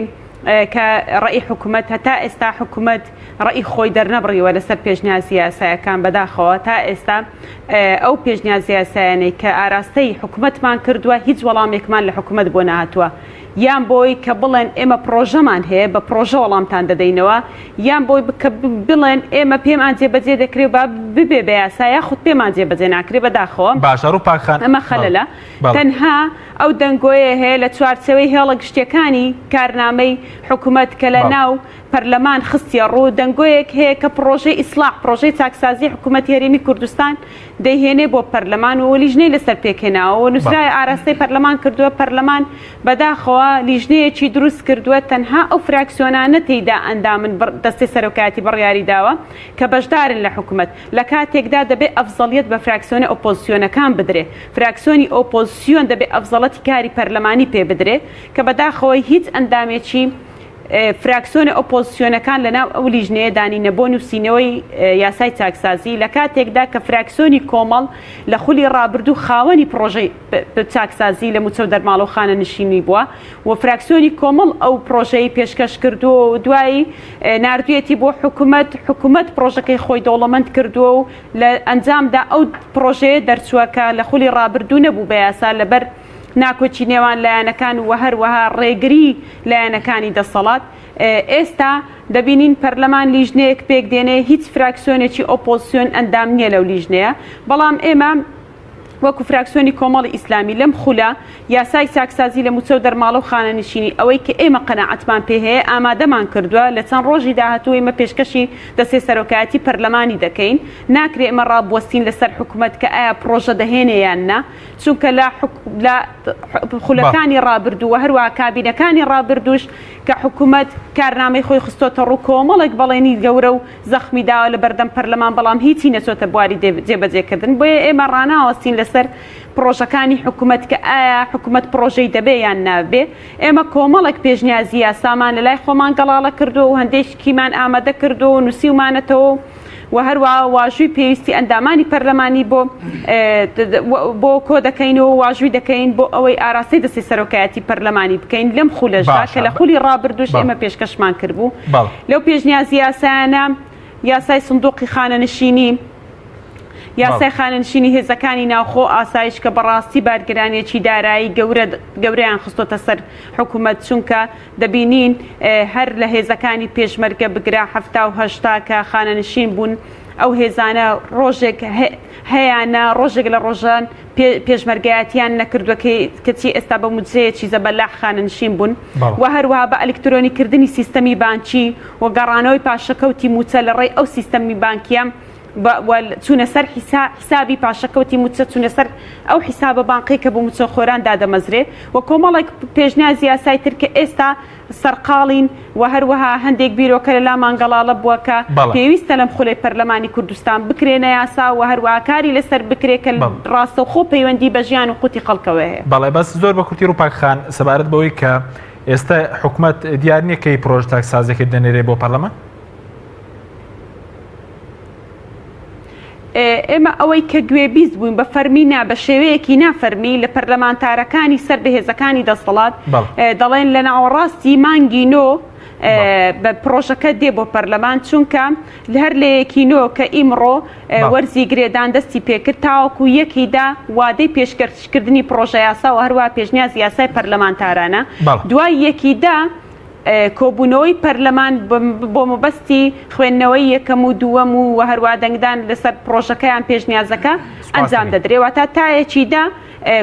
کە ڕەئی حکومەت هەتا ئێستا حکومەت ڕەئی خۆی دەرنەبڕیوە لەسەر پێشنیازی یاسایەکان بەداخەوە تا ئێستا ئەو پێشنیازی یاسایانەی کە ئاراستەی حکومەتمان کردووە هیچ وەڵامێکمان لە حکومەت بۆ نەهاتووە یان بۆی کە بڵێن ئێمە پڕۆژەمان هەیە بە پڕۆژە وەڵامتان دەدەینەوە یان بۆی کە بڵێن ئێمە پێمان جێبەجێ دەکرێ با ببێ بە یاسا یاخود پێمان جێبەجێ ناکرێ بەداخەوە باشە ڕووپاک خان ئەمە خەلەلە تەنها ئەو دەنگۆیە هەیە لە چوارچێوەی هێڵە گشتیەکانی کارنامەی حکومەت کە لە ناو پەرلەمان خستیە ڕوو، دەنگۆیەک هەیە کە پڕۆژەی ئیسڵاح، پڕۆژەی چاکسازی حکومەتی هەرێمی کوردستان دەیهێنێ بۆ پەرلەمان و لیژنەی لەسەر پێکهێناوە و نووسراوی ئاراستەی پەرلەمان کردووە، پەرلەمان بەداخەوە لیژنەیەکی دروست کردووە تەنها ئەو فراکسیۆنانە تێیدا ئەندامن دەستەی سەرۆکایەتی بڕیاری داوە کە بەشدارن لە حکومەت لە کاتێکدا دەبێ ئەفزەڵیەت بە فراکسیۆنە ئۆپۆزسیۆنەکان بدرێ فراکسیۆنی ئۆپۆزسیۆن دەبێ ئەفزەڵەتی کاری پەرلەمانی پێ بدرێ کە بەداخەوە هیچ ئەندامێکی فراکسیۆنە ئۆپۆزسیۆنەکان لەناو ئەو لیژنەیەدا نینە بۆ نووسینەوەی یاسای چاکسازی، لە کاتێکدا کە فراکسیۆنی کۆمەڵ لە خولی ڕابردوو خاوەنی پڕۆژەی چاکسازی لە مووچە و دەرماڵە و خانەنشینی بووە و فراکسیۆنی کۆمەڵ ئەو پڕۆژەی پێشکەش کردووە و دوایی ناردوویەتی بۆ حکومەت، حکومەت پڕۆژەکەی خۆی دەوڵەمەند کردووە و لە ئەنجامدا ئەو پڕۆژەیە دەرچووە کە لە خولی ڕابردوو نەبوو بە یاسا لەبەر ناکۆکی نێوان لایەنەکان و هەروەها ڕێگری لایەنەکانی دەسەڵات. ئێستا دەبینین پەرلەمان لیژنەیەک پێکدێنێ هیچ فراکسیۆنێکی ئۆپۆزسیۆن ئەندام نییە لەو لیژنەیە، بەڵام ئێمە وەکو فراکسیۆنی کۆمەڵی ئیسلامی لەم خولە یاسای چاکسازی لە موچە و دەرماڵە و خانەنشینی ئەوەی کە ئێمە قەناعەتمان پێ هەیە ئامادەمان کردووە لە چەند ڕۆژی داهاتوو ئێمە پێشکەشی دەستەی سەرۆکایەتی پەرلەمانی دەکەین ناکرێ ئێمە ڕابوەستین لەسەر حکومەت کە ئایا پڕۆژە دەهێنێ یان نا چونکە لە لە خولەکانی ڕابردوو و هەروەها کابینەکانی ڕابردووش کە حکومەت کارنامەی خۆی خستۆتە ڕوو کۆمەڵێک بەڵێنی گەورە و زەخمی داوە لە بەردەم پەرلەمان بەڵام هیچی نەچۆتە بواری جێبەجێکردن بۆیە ئێمە ڕاناوەستین لەسەر پڕۆژەکانی حکومەت کە ئایا حکومەت پڕۆژەی دەبێ یان نابێ ئێمە کۆمەڵێک پێشنیازی یاسامان لە لای خۆمان گەڵاڵە کردووە و هەندێکیمان ئامادە کردووە و نووسیومانەتەوە و و هەروەها واژووی پێویستی ئەندامانی پەرلەمانی بۆ بۆ کۆ دەکەین و واژووی دەکەین بۆ ئەوەی ئاراستەی دەستەی سەرۆکایەتی پەرلەمانی بکەین لەم خولەشدا کە لە خولی ڕابردووش ئێمە پێشکەشمان کردبوو لەو پێشنیازی یاسایانە یاسای سندوقی خانەنشینی یاسای خانەنشینی هێزەکانی ناوخۆ ئاسایش کە بەڕاستی بارگرانیەکی دارایی گەورە گەورەیان خستۆتە سەر حکوومەت چونکە دەبینین هەر لە هێزەکانی پێشمەرگە بگرە 70 و 80 کە خانەنشین بوون ئەو هێزانە ڕۆژێک هەیانە ڕۆژێک لە ڕۆژان پێشمەرگایەتیان نەکردووە کەچی ئێستا بە موجەیەکی زەبەلاح خانەنشین بوون و هەروەها بە ئەلکترۆنیکردنی سیستەمی بانکی و گەڕانەوەی پاشەکەوتی موچە لە ڕێی ئەو سیستەمی بانکیە. و چوونە سەر حیسابی پاشەکەوتی مووچە، چوونە سەر ئەو حیسابە بانقیە کە بۆ مووچەخۆران دادەمەزرێ و کۆمەڵێک پێشنیازی یاسای تر کە ئێستا سەرقاڵین و هەروەها هەندێک بیرۆکە لە لامان گەڵاڵە بووە کە پێویستە لەم خولەی پەرلەمانی کوردستان بکرێنە یاسا و هەروەها کاری لەسەر بکرێ کە ڕاستەوخۆ پەیوەندی بە ژیان و قوتی خەڵکەوە هەیە. بەڵێ بەس زۆر بە کورتی ڕووپاک خان سەبارەت بەوەی کە ئێستا حکومەت دیار نییە کەی پرۆژە چاکسازیەکەی دەنێرێ بۆ پەرلەمان؟ ئێمە ئەوەی کە گوێبیست بووین بە فەرمی نا بە شێوەیەکی نافەرمی لە پەرلەمانتارەکانی سەر بە هێزەکانی دەسەڵات دەڵێن لە ناوەڕاستی مانگی نۆ بە پرۆژەکە دێ بۆ پەرلەمان چونکە هەر لە یەکی نۆ کە ئیمڕۆ وەرزی گرێدان دەستی پێکرد تاوەکو یەکی دا وادەی پێشکەشکردنی پرۆژە یاسا و هەروە پێشنیازی یاسای پەرلەمانتارانە دوای یەکی دا کۆبوونەوەی پەرلەمان بۆ مەبەستی خوێندنەوەی یەکەم و دووەم و و هەروا دەنگدان لەسەر پڕۆژەکە یان پێشنیازەکە ئەنجام دەدرێ واتە تا یەکی دە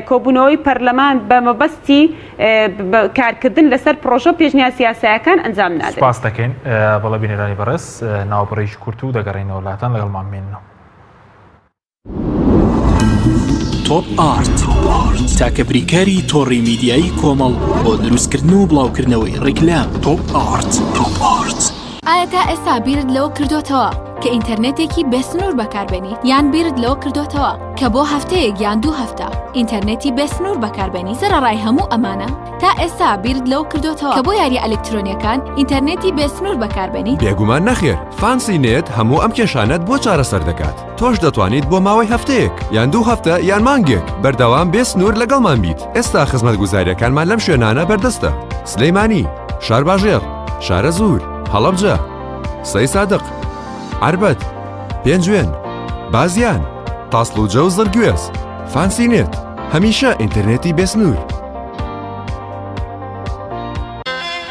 کۆبوونەوەی پەرلەمان بە مەبەستی کارکردن لەسەر پڕۆژە و پێشنیاز یاسایەکان ئەنجام نادرێت. سوپاس دەکەین بەڵێ بینەرانی بەڕێز ناوبڕێکی کورت و دەگەڕێینەوە لاتان لەگەڵمان بمێننەوە. تۆپ ئارت تاکە بریکاری تۆڕی میدیایی کۆمەڵ بۆ دروستکردن و بڵاوکردنەوەی ڕیکلام تۆپ ئارت تۆپ ئارت. ئایا تا ئێستا بیرت لەوە کردۆتەوە کە ئینتەرنێتێکی بێسنوور بەکاربێنیت؟ یان بیرت لەوە کردۆتەوە کە بۆ هەفتەیەک یان دوو هەفتە ئینتەرنێتی بێسنوور بەکاربێنیت؟ سەرەڕای هەموو ئەمانە تا ئێستا بیرت لەوە کردۆتەوە کە بۆ یارییە ئەلکترۆنییەکان ئینتەرنێتی بێسنوور بەکاربێنیت؟ بێگومان نەخێر، فانسی نێت هەموو ئەم کێشانەت بۆ چارەسەر دەکات. تۆش دەتوانیت بۆ ماوەی هەفتەیەک یان دوو هەفتە یان مانگێک بەردەوام بێ سنوور لەگەڵمان بیت ئێستا خزمەتگوزاریەکانمان لەم شوێنانە بەردەستە سلەیمانی شارباژێڕ شارەزوور هەڵەبجە سەی سادق عربەت پێنجوێن بازیان تاسڵوجە و زڕگوێز فانسی نێت هەمیشە ئینتەرنێتی بێسنوور.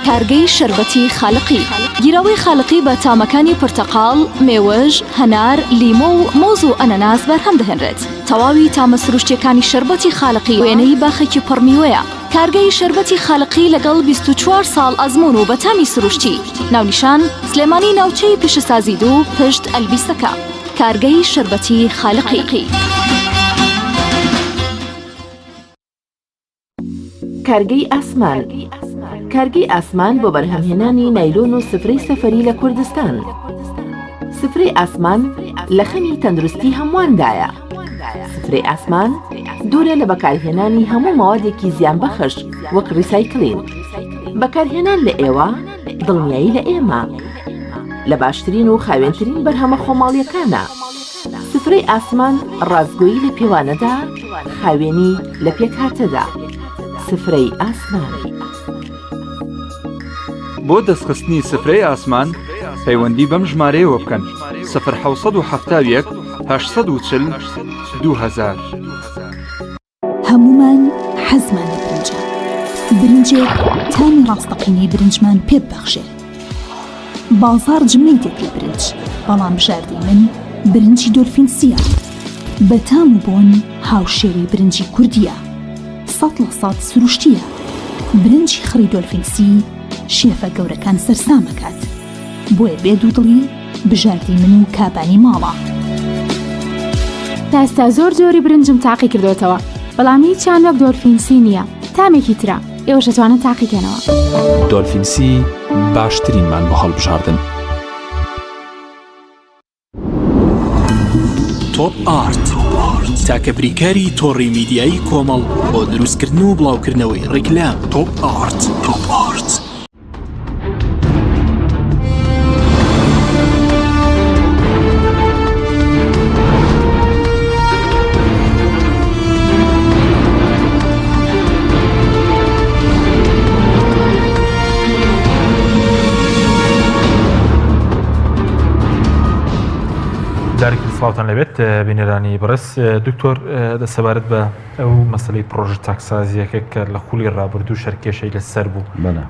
کارگەی شەربەتی خالقی گیراوەی خالقی بە تامەکانی پرتەقاڵ، مێوژ، هەنار، لیمۆ و مۆز و ئەنەناس بەرهەم دەهێنرێت. تەواوی تامە سروشتیەکانی شەربەتی خالقی وێنەی باخێکی پڕ میوەیە. کارگەی شەربەتی خالقی لەگەڵ 24 ساڵ ئەزموون و بە تامی سروشتی. ناونیشان، سلێمانی ناوچەی پیشەسازی دوو پشت ئەلبیسەکە. کارگەی شەربەتی خالقی. کارگەی ئاسمان کارگەی ئاسمان بۆ بەرهەمهێنانی نایلۆن و سفرەی سەفەری لە کوردستان سفرەی ئاسمان لە خەمی تەندروستی هەموواندایە سفرەی ئاسمان دوورە لە بەکارهێنانی هەموو مەوادێکی زیانبەخش وەک ڕیسایکلین بەکارهێنان لە ئێوە دڵنیایی لە ئێمە لە باشترین و خاوێنترین بەرهەمە خۆماڵیەکانە. سفرەی ئاسمان ڕاستگۆیی لە پێوانەدا، خاوێنی لە پێکهاتەدا. سفرەی ئاسمان. بۆ دەستخستنی سفرەی ئاسمان پەیوەندی بەم ژمارەیەوە بکەن، سفر 771 840 2000. هەموومان حەزمان لە برنجە، برنجێک تامی ڕاستەقینەی برنجمان پێ ببەخشێ. بازاڕ جمەی دێت لە برنج، بەڵام بژاردەی من برنجی دۆلفین سییە. بە تام و بۆن هاوشێوەی برنجی کوردییە. 100% سروشتییە. برنجی خڕی دۆلفین سی شێفە گەورەکان سەرسام ئەکات. بۆیە بێ دوودڵی بژاردەی من و کابانی ماڵە. تا ئێستا زۆر جۆری برنجم تاقی کردۆتەوە بەڵام هیچیان وەک دۆلفین سی نییە تامێکی ترە ئێوەش ئەتوانن تاقیکەنەوە. دۆلفین سی باشترینمان بۆ هەڵبژاردن. تۆپ ئارت تاکە بریکاری تۆڕی میدیایی کۆمەڵ بۆ دروستکردن و بڵاوکردنەوەی ڕیکلام تۆپ ئارت تۆپ ئارت. جارێکی سڵاوتان لەبێت بینەرانی بەڕێز دکتۆر سەبارەت بە ئەو مەسلەی پرۆژە چاکسازیەکە کە لە خولی ڕابردوو شەرکێشەی لەسەر بوو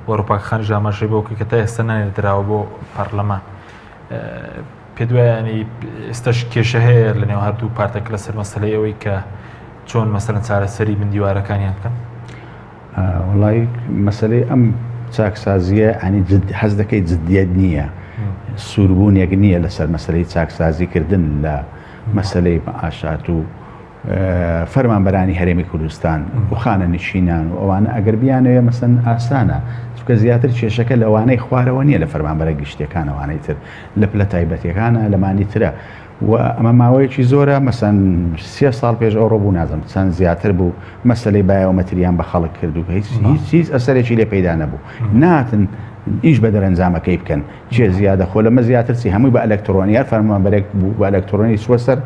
وەڕوپاکخانی ژاماژەی بۆ کە تا ئێستا نەنێردراوە بۆ پەرلەمان پێت وایە ینی ئێستاش کێشە هەیە لە نێو هەردوو پارتەکە لەسەر مەسلەی ئەوەی کە چۆن مەسەلەن چارەسەری بن دیوارەکانیان بکەن؟ وڵی مەسلەی ئەم چاکسازیە ئەنی حەز دەکەی جدیت نییە. سووربوونێک نییە لەسەر مەسلەی چاکسازیکردن لە مەسلەی مەعاشات و فەرمانبەرانی هەرێمی کوردستان و خانەنشینان و ئەوانە ئەگەر بیانەوێ مەسەن ئاسانە چونکە زیاتر کێشەکە لەوانەی خوارەوە نییە لە فەرمانبەرە گشتیەکان ئەوانەی تر لە پلە تایبەتیەکانە لەمانی ترە و ئەمە ماوەیەکی زۆرە مەسەن سێ ساڵ پێش ئەوڕۆ بوو نازم چەند زیاتر بوو مەسلەی بایۆمەتریان بە خەڵک کرد و هیچ هیچ هیچ ئەسەرێکی لێ پەیدا نەبوو ناتن ئیش بە دەرەنجامەکەی بکەن چێ زیادە خۆ لەمە زیاتر چی هەمووی بە ئەلکترۆنی هەر فەرمانبەرێک بوو بە ئەلکترۆنی چوە سەر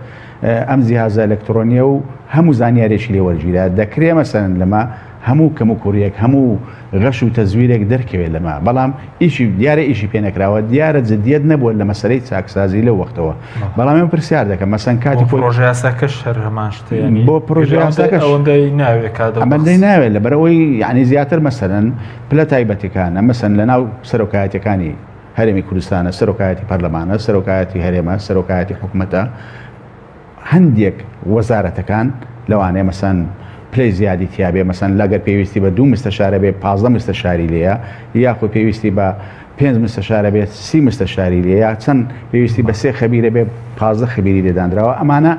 ئەم جیهازە ئەلکترۆنیە و هەموو زانیارێکی لێ وەرگیرا دەکرێ مەسەلەن لەمە هەموو کەم و کوڕیەک هەموو غەش و تەزویرێک دەرکەوێت لەمە بەڵام ئیشی دیارە ئیشی پێ نەکراوە دیارە جدیەت نەبووە لە مەسەلەی چاکسازی لەو وەختەوە بەڵام من پرسیار دەکەم مەسەن کاتی خۆی پرۆژە یاساکەش هەر هەمان شتە یانی بۆ پرۆژە یاساکەش ئەوەندەی ناوێ کات ئەمەندەی ناوێت لەبەرئەوەی یعنی زیاتر مەسەلەن پلە تایبەتەکانە مەسەن لەناو سەرۆکایەتەکانی هەرێمی کوردستانە، سەرۆکایەتی پەرلەمانە، سەرۆکایەتی هەرێمە، سەرۆکایەتی حکومەتە، هەندێک وەزارەتەکان لەوانەیە مەسەن پلەی زیادی تیابێ مەسەن لەگەر پێویستی بە دوو مستەشارە بێ 15 مستەشاری لێیە یاخود پێویستی بە پێنج مستەشارە بێت سی مستەشاری لێیە چەند پێویستی بە سێ خەبیرە بێ 15 خەبیری لێدانراوە ئەمانە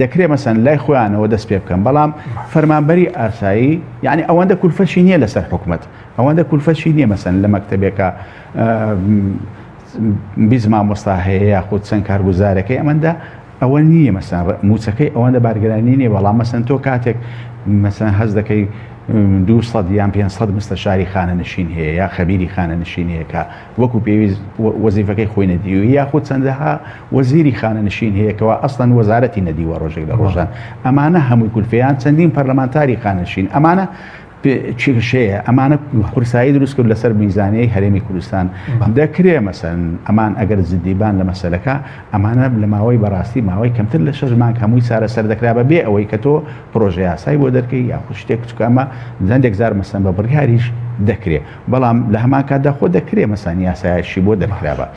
دەکرێ مەسەن لای خۆیانەوە دەست پێ بکەن بەڵام فەرمانبەری ئاسایی یعنی ئەوەندە کولفەشی نییە لەسەر حکومەت ئەوەندە کولفەشی نییە مەسەن لە مەکتەبێکە 20 مامۆستا هەیە یاخود چەند کارگوزارەکەی ئەمەندە ئەوە نییە مەسەن موچەکەی ئەوەندە بارگرانی نییە بەڵام مەسەن تۆ کاتێک مەسەن هەز دەکەی 200 یان 500 مستەشاری خانەنشین هەیە یا خەبیری خانەنشین هەیە کە وەکو پێویست وەزیفەکەی خۆی نەدیوە یاخود چەندەها وەزیری خانەنشین هەیە کەوا ئەسڵەن وەزارەتی نەدیوە ڕۆژێک لە ڕۆژان ئەمانە هەمووی کولفەیان چەندین پەرلەمانتاری خانەنشین ئەمانە کێشەیە ئەمانە قورسایی دروست کرد لەسەر میزانیەی هەرێمی کوردستان دەکرێ مەسەن ئەمان ئەگەر جدیبان لە مەسەلەکە ئەمانە لە ماوەی بەڕاستی ماوەی کەمتر لە شەش مانگ هەمووی چارەسەر دەکرا بە بێ ئەوەی کە تۆ پرۆژە یاسای بۆ دەرکەی یاخود شتێک چونکە ئەمە هەندێک جار مەسەن بە بڕیاریش دەکرێ بەڵام لە هەمان کاتدا خۆ دەکرێ مەسەن یاسایەکی بۆ دەرکرابا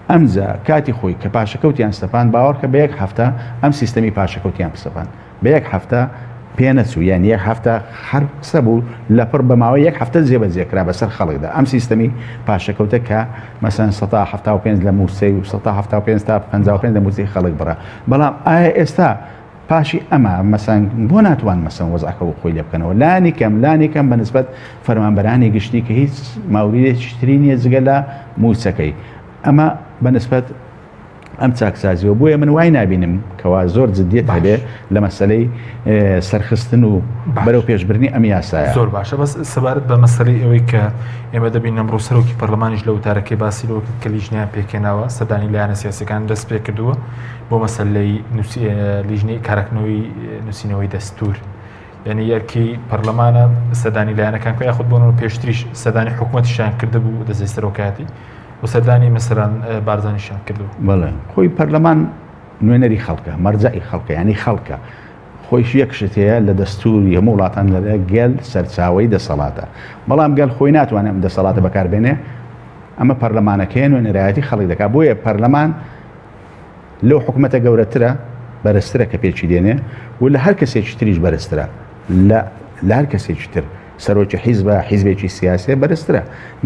ئەمجا کاتی خۆی کە پاشەکەوتیان سەپاند باوەڕکە بە یەک هەفتە ئەم سیستەمی پاشەکەوتیان پسەپاند بە یەک هەفتە پێ نەچوو یان یەک هەفتە هەر قسە بوو لەپڕ بە ماوەی یەک هەفتە جێبەجێ کرا بەسەر خەڵکدا ئەم سیستەمی پاشەکەوتە کە مەسەن 175 لە مووچەی و 175 تا 55 لە مووچەی خەڵک بڕا بەڵام ئایا ئێستا پاشی ئەمە مەسەن بۆ ناتوان مەسەن وەزعەکە و خۆی لێ بکەنەوە لانی کەم لانی کەم بە نسبەت فەرمانبەرانی گشتی کە هیچ ماوریدێکی تری نییە جگە لە مووچەکەی ئەمە بە نسبەت ئەم چاکسازیەوە بۆیە من وای نابینم کەوا زۆر جدیت هەبێ لە مەسلەی سەرخستن و بەرەو پێشبرنی ئەم یاسایە زۆر باشە بەس سەبارەت بە مەسلەی ئەوەی کە ئێمە دەبین ئەمڕۆ سەرۆکی پەرلەمانیش لە وتارەکەی باسی لەوە کرد کە لیژنەیان پێکهێناوە سەردانی لایەنە سیاسەکان دەست پێ کردووە بۆ مەسلەی لیژنەی کارکردنەوەی نووسینەوەی دەستور یعنی یەرکی پەرلەمانە سەردانی لایەنەکان کە یاخود بۆنەوە پێشتریش سەردانی حکوومەتیشان کردبوو دەزەی سەرۆکایەتی و سەردانی مەسەلەن بارزانیشیان کردووە. بەڵێ خۆی پەرلەمان نوێنەری خەڵکە، مەرجەعی خەڵکە، یانی خەڵکە. خۆیش یەک شت هەیە لە دەستووری هەموو وڵاتان دەڵێ گەل سەرچاوەی دەسەڵاتە. بەڵام گەل خۆی ناتوانێت ئەم دەسەڵاتە بەکار بێنێ، ئەمە پەرلەمانەکەیە نوێنەرایەتی خەڵک دەکات. بۆیە پەرلەمان لەو حکومەتە گەورەترە، بەرزترە کە پێکی دێنێ و لە هەر کەسێکی تریش بەرزترە. لە لە هەر کەسێکی تر. سەرۆکی حیزبە، حیزبێکی سیاسیە بەرزترە.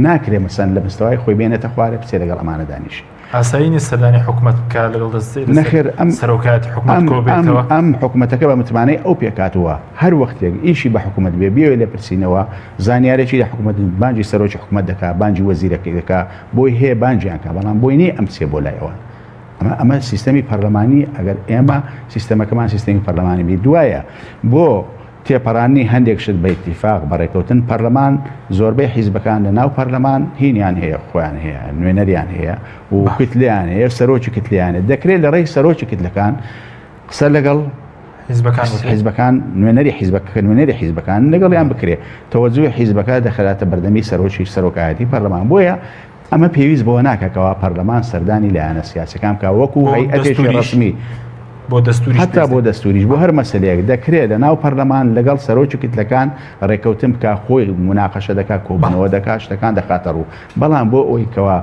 ناکرێ مەسەن لە مستەوای خۆی بێنێتە خوارێ بچێ لەگەڵ ئەمانە دانیشێ. ئاسایی نیە سەردانی حکومەت بکا لەگەڵ دەستەی لەسەر نەخێر ئەم سەرۆکایەتی حکومەت ئەم کۆ ئەم بێتەوە؟ ئەم حکومەتەکە بە متمانەی ئەو پێکهاتووە. هەر وەختێک ئیشی بە حکومەت بێ بیەوێ لێپرسینەوە زانیارێکی لە حکومەت بانگی سەرۆکی حکومەت دەکا، بانگی وەزیرەکەی دەکا، بۆی هەیە بانگیان کا بەڵام بۆی نیە ئەم بچێ بۆ لای ئەوان. ئەمە ئەمە سیستەمی پەرلەمانی ئەگەر ئێمە سیستەمەکەمان سیستەمی پەرلەمانی بی دوایە بۆ تێپەڕاندنی هەندێک شت بە ئیتیفاق، بە ڕێکەوتن، پەرلەمان، زۆربەی حیزبەکان لە ناو پەرلەمان هینیان هەیە، خۆیان هەیە، نوێنەریان هەیە و کتلەیان هەیە، سەرۆکی کتلەیان هەیە، دەکرێت لە ڕێی سەرۆکی کتلەکان قسە لەگەڵ حیزبەکان بکرێت. حیزبەکان، نوێنەری حیزبەکە، نوێنەری حیزبەکان لەگەڵیان بکرێت. تەوەجوهی حیزبەکە دەخراتە بەردەمی سەرۆکی سەرۆکایەتی پەرلەمان. بۆیە ئەمە پێویست بەوە ناکا کەوا پەرلەمان سەردانی لایەنە سیاسیەکان بکا وەکو بۆ هەیئەتێکی دەستوریش ڕەسمی. بۆ دەستوریش هەتا بۆ دەستوریش بۆ هەر مەسەلەیەک دەکرێت لە ناو پەرلەمان لەگەڵ سەرۆکی کتلەکان ڕێکەوتن بکا خۆی موناقەشە دەکا کۆبوونەوە دەکا شتەکان دەخاتە ڕوو بەڵام بۆ ئەوەی کەوا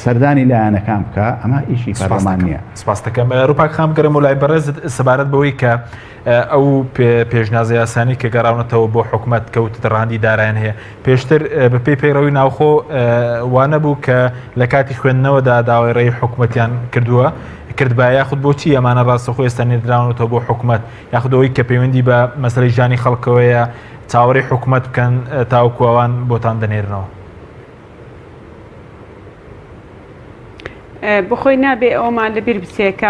سەردانی لایەنەکان بکا ئەمە ئیشی پەرلەمان نییە. سپاست دەکەم ڕوپاک خان بگەڕێمەوە لای بەڕێزت سەبارەت بەوەی کە ئەو پێشنیازە یاسانەی کە گەڕاونەتەوە بۆ حکومەت کە وتت ڕەهەندی دارایان هەیە پێشتر بەپێی پەیڕەوی ناوخۆ وانەبوو کە لە کاتی خوێندنەوەدا داوای ڕێی حکومەتیان کردووە کردبا یاخود بۆچی ئەمانە ڕاستەخۆ ئێستا نێردراونەتەوە بۆ حکومەت یاخود ئەوەی کە پەیوەندی بە مەسەلەی ژیانی خەڵکەوەیە چاوەڕێی حکومەت بکەن تاوەکو ئەوان بۆتان دەنێرنەوە؟ بۆخۆی نابێ ئەوەمان لەبیر بچێ کە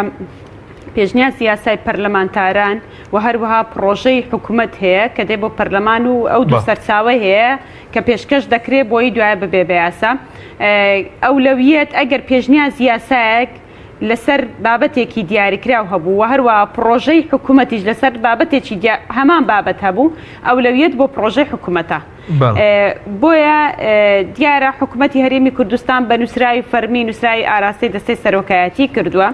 پێشنیازی یاسای پەرلەمانتاران و هەروەها پڕۆژەی حکومەت هەیە کە دێ بۆ پەرلەمان و ئەو دوو سەرچاوە هەیە کە پێشکەش دەکرێت بۆی دوایە ببێ بە یاسا ئەولەویەت ئەگەر پێشنیازی یاسایەک لەسەر بابەتێکی دیاریکراو هەبوو و هەروەها پڕۆژەی حکومەتیش لەسەر بابەتێکی هەمان بابەت هەبوو ئەولەویەت بۆ پڕۆژەی حکومەتە. بۆیە دیارە حکومەتی هەرێمی کوردستان بە نووسراوی فەرمی نووسراوی ئاراستەی دەستەی سەرۆکایەتی کردووە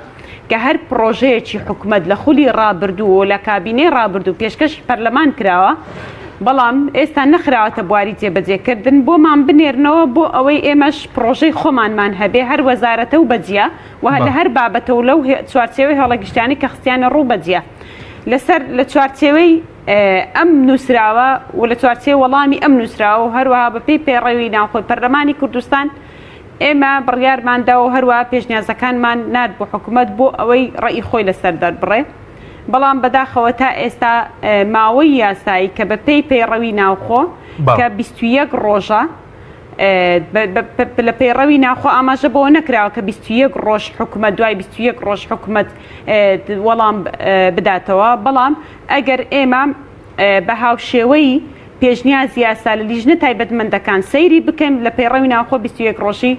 کە هەر پڕۆژەیەکی حکومەت لە خولی ڕابردوو و لە کابینەی ڕابردوو پێشکەشی پەرلەمان کراوە بەڵام ئێستا نەخراوەتە بواری جێبەجێکردن بۆمان بنێرنەوە بۆ ئەوەی ئێمەش پڕۆژەی خۆمانمان هەبێ هەر وەزارەتە و بەجیا و لە هەر بابەتە و لەو چوارچێوەی هێڵە گشتیانەی کە خستیانە ڕوو بەجیا لەسەر لە چوارچێوەی ئەم نووسراوە و لە چوارچێوەی وەڵامی ئەم نووسراوە و هەروەها بەپێی پەیڕەوی ناوخۆی پەرلەمانی کوردستان ئێمە بڕیارمان دا و هەروەها پێشنیازەکانمان نارد بۆ حکومەت بۆ ئەوەی ڕەئی خۆی لەسەر دەربڕێ بەڵام بەداخەوە تا ئێستا ماوەی یاسایی کە بەپێی پەیڕەوی ناوخۆ کە 21 ڕۆژە لە پەیڕەوی ناوخۆ ئاماژە بەوە نەکراوە کە 21 ڕۆژ حکومەت دوای 21 ڕۆژ حکومەت وەڵام بداتەوە بەڵام ئەگەر ئێمە بە هاوشێوەی پێشنیازی یاسا لە لیژنە تایبەتمەندەکان سەیری بکەین لە پەیڕەوی ناوخۆ 21 ڕۆژی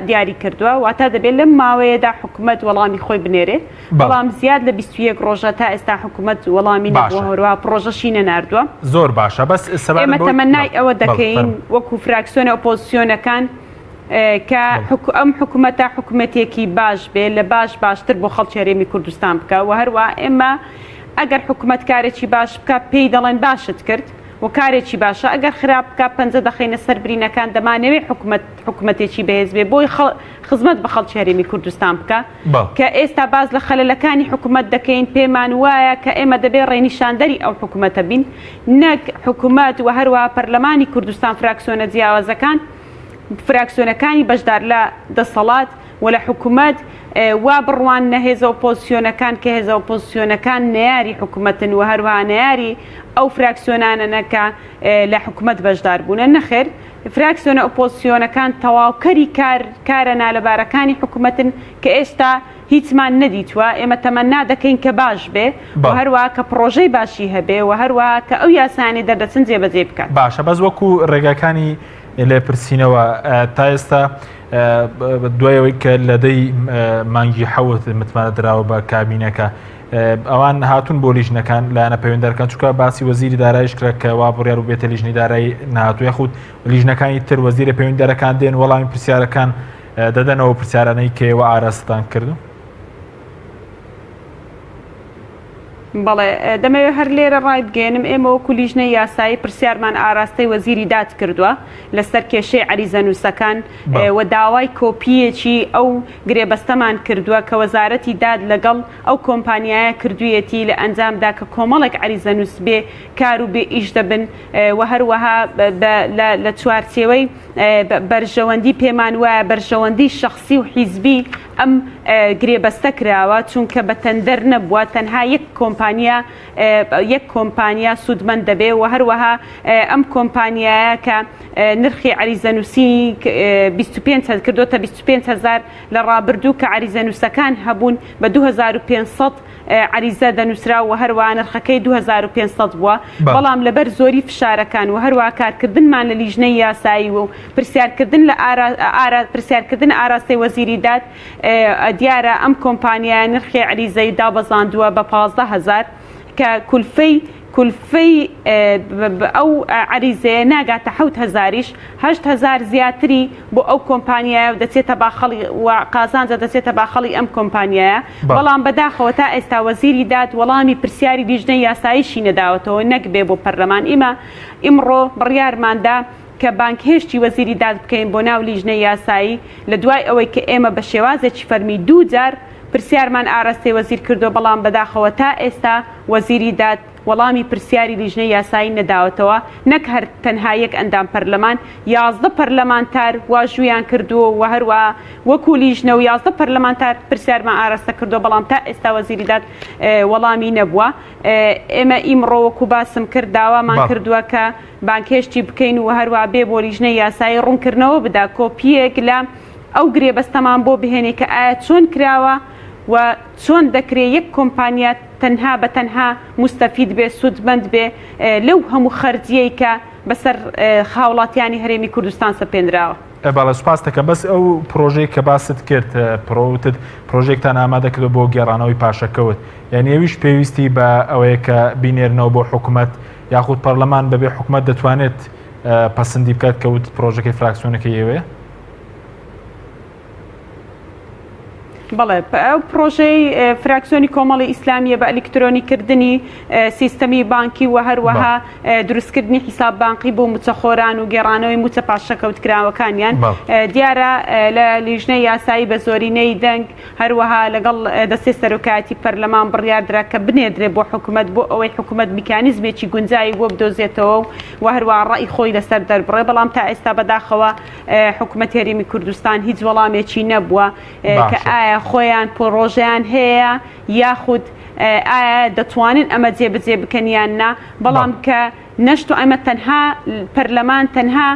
دیاری کردووە واتا دەبێت لەم ماوەیەدا حکومەت وەڵامی خۆی بنێرێ بەڵام زیاد لە 21 ڕۆژە تا ئێستا حکومەت وەڵامی نەبووە هەروەها پڕۆژەشی نەناردووە. زۆر باشە بەس سەبارەت ئێمە تەمەنای ئەوە دەکەین وەکو فراکسیۆنە ئۆپۆزسیۆنەکان کە ئەم حکومەتە حکومەتێکی باش بێ لە باش باشتر بۆ خەڵکی هەرێمی کوردستان بکە و هەروە ئێمە ئەگەر حکومەت کارێکی باش بکە پێی دەڵێن باشت کرد و کارێکی باشە ئەگەر خراپ بکە پەنجە دەخەینە سەر برینەکان دەمانەوێ حکومەت حکومەتێکی بەهێز بێ بۆی خزمەت بە خەڵکی هەرێمی کوردستان بکە کە ئێستا باس لە خەلەلەکانی حکومەت دەکەین پێمان وایە کە ئێمە دەبێ ڕێنیشاندەری ئەو حکومەتە بین نەک حکومەت و هەروەها پەرلەمانی کوردستان فراکسیۆنە جیاوازەکان فراکسیۆنەکانی بەشدار لە دەسەڵات و لە حکومەت وا بڕواننە هێزە ئۆپۆزسیۆنەکان کە هێزە ئۆپۆزسیۆنەکان نەیاری حکومەتن و هەروەها نەیاری ئەو فراکسیۆنانەنە کە لە حکومەت بەشدار بوونە نەخێر فراکسیۆنە ئۆپۆزسیۆنەکان تەواوکەری کار کارە نالەبارەکانی حکومەتن کە ئێستا هیچمان نەدیتوە ئێمە تەمەنا دەکەین کە باش بێ و هەروەها کە پڕۆژەی باشی هەبێ و هەروەها کە ئەو یاسایانەی دەردەچن جێبەجێی بکات. باشە بەس وەکو ڕێگاکانی لێپرسینەوە تا ئێستا دوای ئەوەی کە لە دەی مانگی حەوت متمانە دراوە بە کابینەکە ئەوان هاتون بۆ لیژنەکان لایەنە پەیوەندەرەکان چونکە باسی وەزیری دارایش کرا کە وا بڕیار و بێتە لیژنەی دارایی نهاتوو یاخود لیژنەکانی تر وەزیرە پەیوەندەرەکان دێن وەڵامی پرسیارەکان دەدەنەوە پرسیارانەی کە ئێوە ئاراستان کردو بەڵێ دەمەوێت هەر لێرە ڕایبگەیەنم ئێمە وەکو لیژنەی یاسایی پرسیارمان ئاراستەی وەزیری داد کردووە لەسەر کێشەی عەریزەنووسەکان و داوای کۆپییەکی ئەو گرێبەستەمان کردووە کە وەزارەتی داد لەگەڵ ئەو کۆمپانیایە کردوویەتی لە ئەنجامدا کە کۆمەڵێک عەریزەنووس بێ کار و بێ ئیش دەبن و هەروەها لە چوارچێوەی بەرژەوەندی پێمان وایە بەرژەوەندی شەخسی و حیزبی ئەم گرێبەستە کراوە چونکە بە تەندەر نەبووە تەنها یەک کۆمپانیا یەک کۆمپانیا سوودمەند دەبێ و هەروەها ئەم کۆمپانیایە کە نرخی عەریزەنووسی 25 کردوتە 25 هزار لە ڕابردوو کە عەریزەنووسەکان هەبوون بە 2500 عەریزە دەنووسرا و هەروەها نرخەکەی 2500 بووە بەڵام لەبەر زۆری فشارەکان و هەروەها کارکردنمان لە لیژنەی یاسایی و پرسیارکردن لە پرسیارکردن ئاراستەی وەزیری داد دیارە ئەم کۆمپانیایە نرخی عەریزەی دابەزاندووە بە 15 هەزار. کە کولفەی کولفەی ئەو عەریزەیە ناگاتە حەوت هەزاریش، 8000 زیاتری بۆ ئەو کۆمپانیایە و دەچێتە باخەڵی و قازانجە دەچێتە باخەڵی ئەم کۆمپانیایە، بەڵام بەداخەوە تا ئێستا وەزیری داد وەڵامی پرسیاری لیژنەی یاساییشی نەداوەتەوە نەک بێ بۆ پەرلەمان ئیمە ئیمڕۆ بڕیارماندا کە بانگهێشتی وەزیری داد بکەین بۆ ناو لیژنەی یاسایی لە دوای ئەوەی کە ئێمە بە شێوازێکی فەرمی دوو جار پرسیارمان ئاراستەی وەزیر کردووە، بەڵام بەداخەوە تا ئێستا وەزیری داد وەڵامی پرسیاری لیژنەی یاسایی نەداوەتەوە، نەک هەر تەنها یەک ئەندام پەرلەمان، 11 پەرلەمانتار واژوویان کردووە و هەروەها وەکو لیژنە و 11 پەرلەمانتار پرسیارمان ئاراستە کردووە، بەڵام تا ئێستا وەزیری داد وەڵامی نەبووە. ئێمە ئیمڕۆ وەکو باسم کرد داوامان کردووە کە بانگهێشتی بکەین و هەروەها بێ بۆ لیژنەی یاسایی ڕوونکردنەوە بدا، کۆپییەک لە ئەو گرێبەستەمان بۆ بهێنێ کە ئایا چۆن کراوە و چۆن دەکرێ یەک کۆمپانیا تەنها بە تەنها موستەفید بێ، سوودمەند بێ لەو هەموو خەرجییەی کە بەسەر هاوڵاتیانی هەرێمی کوردستان سەپێنراوە. بەڵێ سوپاست دەکەم بەس ئەو پرۆژەی کە باست کرد پرۆوتت پرۆژێکتان ئامادە کردو بۆ گێڕانەوەی پاشەکەوت یعنی ئەویش پێویستی بە ئەوەیە کە بینێرنەوە بۆ حکومەت یاخود پەرلەمان بەبێ حکومەت دەتوانێت پەسەندی بکات کە وتت پرۆژەکەی فراکسیۆنەکەی ئێوەیە؟ بەڵێ ئەو پرۆژەی فراکسیۆنی کۆمەڵی ئیسلامیە بە ئەلیکترۆنی کردنی سیستەمی بانکی و هەروەها دروستکردنی حیساب بانقی بۆ موچەخۆران و گێڕانەوەی موچە پاشەکەوتکراوەکانیان دیارە لە لیژنەی یاسایی بە زۆرینەی دەنگ هەروەها لەگەڵ دەستەی سەرۆکایەتی پەرلەمان بڕیاردرا کە بنێردرێ بۆ حکومەت بۆ ئەوەی حکومەت میکانیزمێکی گونجاوی بۆ بدۆزێتەوە و هەروەها ڕەئی خۆی لەسەر دەربڕێ بەڵام تا ئێستا بەداخەوە حکومەتی هەرێمی کوردستان هیچ وەڵامێکی نەبووە کە ئایا خۆیان پڕۆژەیان هەیە یاخود ئایا دەتوانن ئەمە جێبەجێ بکەن یان نا بەڵام کە نەشت و ئەمە تەنها پەرلەمان تەنها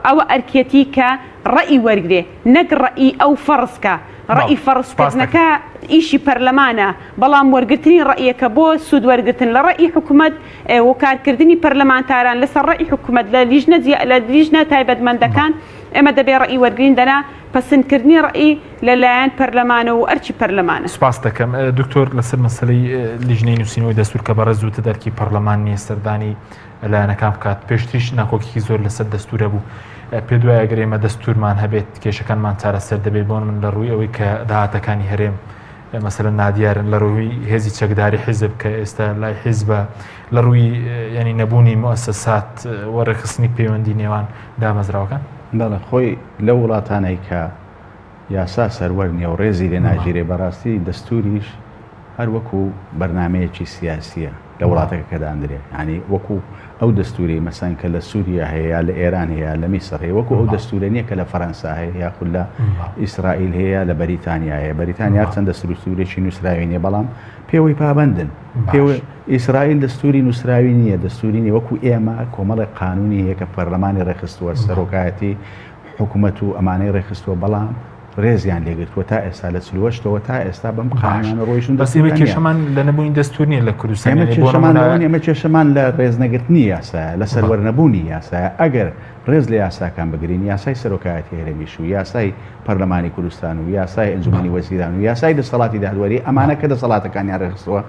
ئەوە ئەرکیەتی کە ڕەئی وەرگرێ نەک ڕەئی ئەو فەڕز کا ڕەئی فەڕز کردنەکە ئیشی پەرلەمانە بەڵام وەرگرتنی ڕەئیەکە بۆ سوود وەرگرتن لە ڕەئی حکومەت و کارکردنی پەرلەمانتاران لەسەر ڕەئی حکومەت لە لیژنە لە لیژنە تایبەتمەندەکان ئێمە دەبێ ڕەئی وەرگرین دەنا پەسندکردنی ڕەئی لە لایەن پەرلەمانەوە و ئەرکی پەرلەمانە. سپاست دەکەم دکتۆر لەسەر مەسەلەی لیژنەی نووسینەوەی دەستور کە بەڕێز وتت ئەرکی پەرلەمان نییە سەردانی لایەنەکان بکات پێشتریش ناکۆکیی زۆر لەسەر دەستور هەبوو پێت وایە گەر ئێمە دەستورمان هەبێت کێشەکانمان چارەسەر دەبێت بۆ من لە ڕووی ئەوەی کە داهاتەکانی هەرێم مەسەلەن نادیارن لە ڕووی هێزی چەکداری حیزب کە ئێستا لای حیزبە لە ڕووی ینی نەبوونی موسسات و ڕێکخستنی پەیوەندی نێوان دامەزراوەکان بەڵێ خۆی لەو وڵاتانەی کە یاسا سەروەر نیە و ڕێزی لێ ناگیرێ بەڕاستی دەستوریش هەر وەکو بەرنامەیەکی سیاسیە لە وڵاتەکە کە داندرێ یانی وەکو ئەو دەستورەی مەسەن کە لە سوریا هەیە یا لە ئێران هەیە لە میسر هەیە وەکو ئەو دەستورە نیە کە لە فەرەنسا هەیە یاخود لە ئیسرائیل هەیە لە بەریتانیا هەیە بەریتانیا چەند دەستورێکی نووسراوی نیە بەڵام پێوەی پابندن پێوە ئیسرائیل دەستوری نووسراوی نییە دەستوری نیە وەکو ئێمە کۆمەڵێک قانونی هەیە کە پەرلەمانی ڕێکخستووە سەرۆکایەتی حکومەت و ئەمانەی ڕێکخستووە بەڵام ڕێزیان لێگرتووە تا ئێستا لە 48ەوە تا ئێستا بەم قانونانە ڕۆیشتون بەس ئێمە کێشەمان لە نەبوونی دەستور نییە لە کوردستان ئێمە کێشەمان لەوە نییە ئێمە کێشەمان لە ڕێزنەگرتنی یاسایە لە سەروەر نەبوونی یاسایە ئەگەر ڕێز لە یاساکان بگرین یاسای سەرۆکایەتی هەرێمیش و یاسای پەرلەمانی کوردستان و یاسای ئەنجومەنی وەزیران و یاسای دەسەڵاتی دادوەری ئەمانە کە دەسەڵاتەکانیان ڕێکخستووە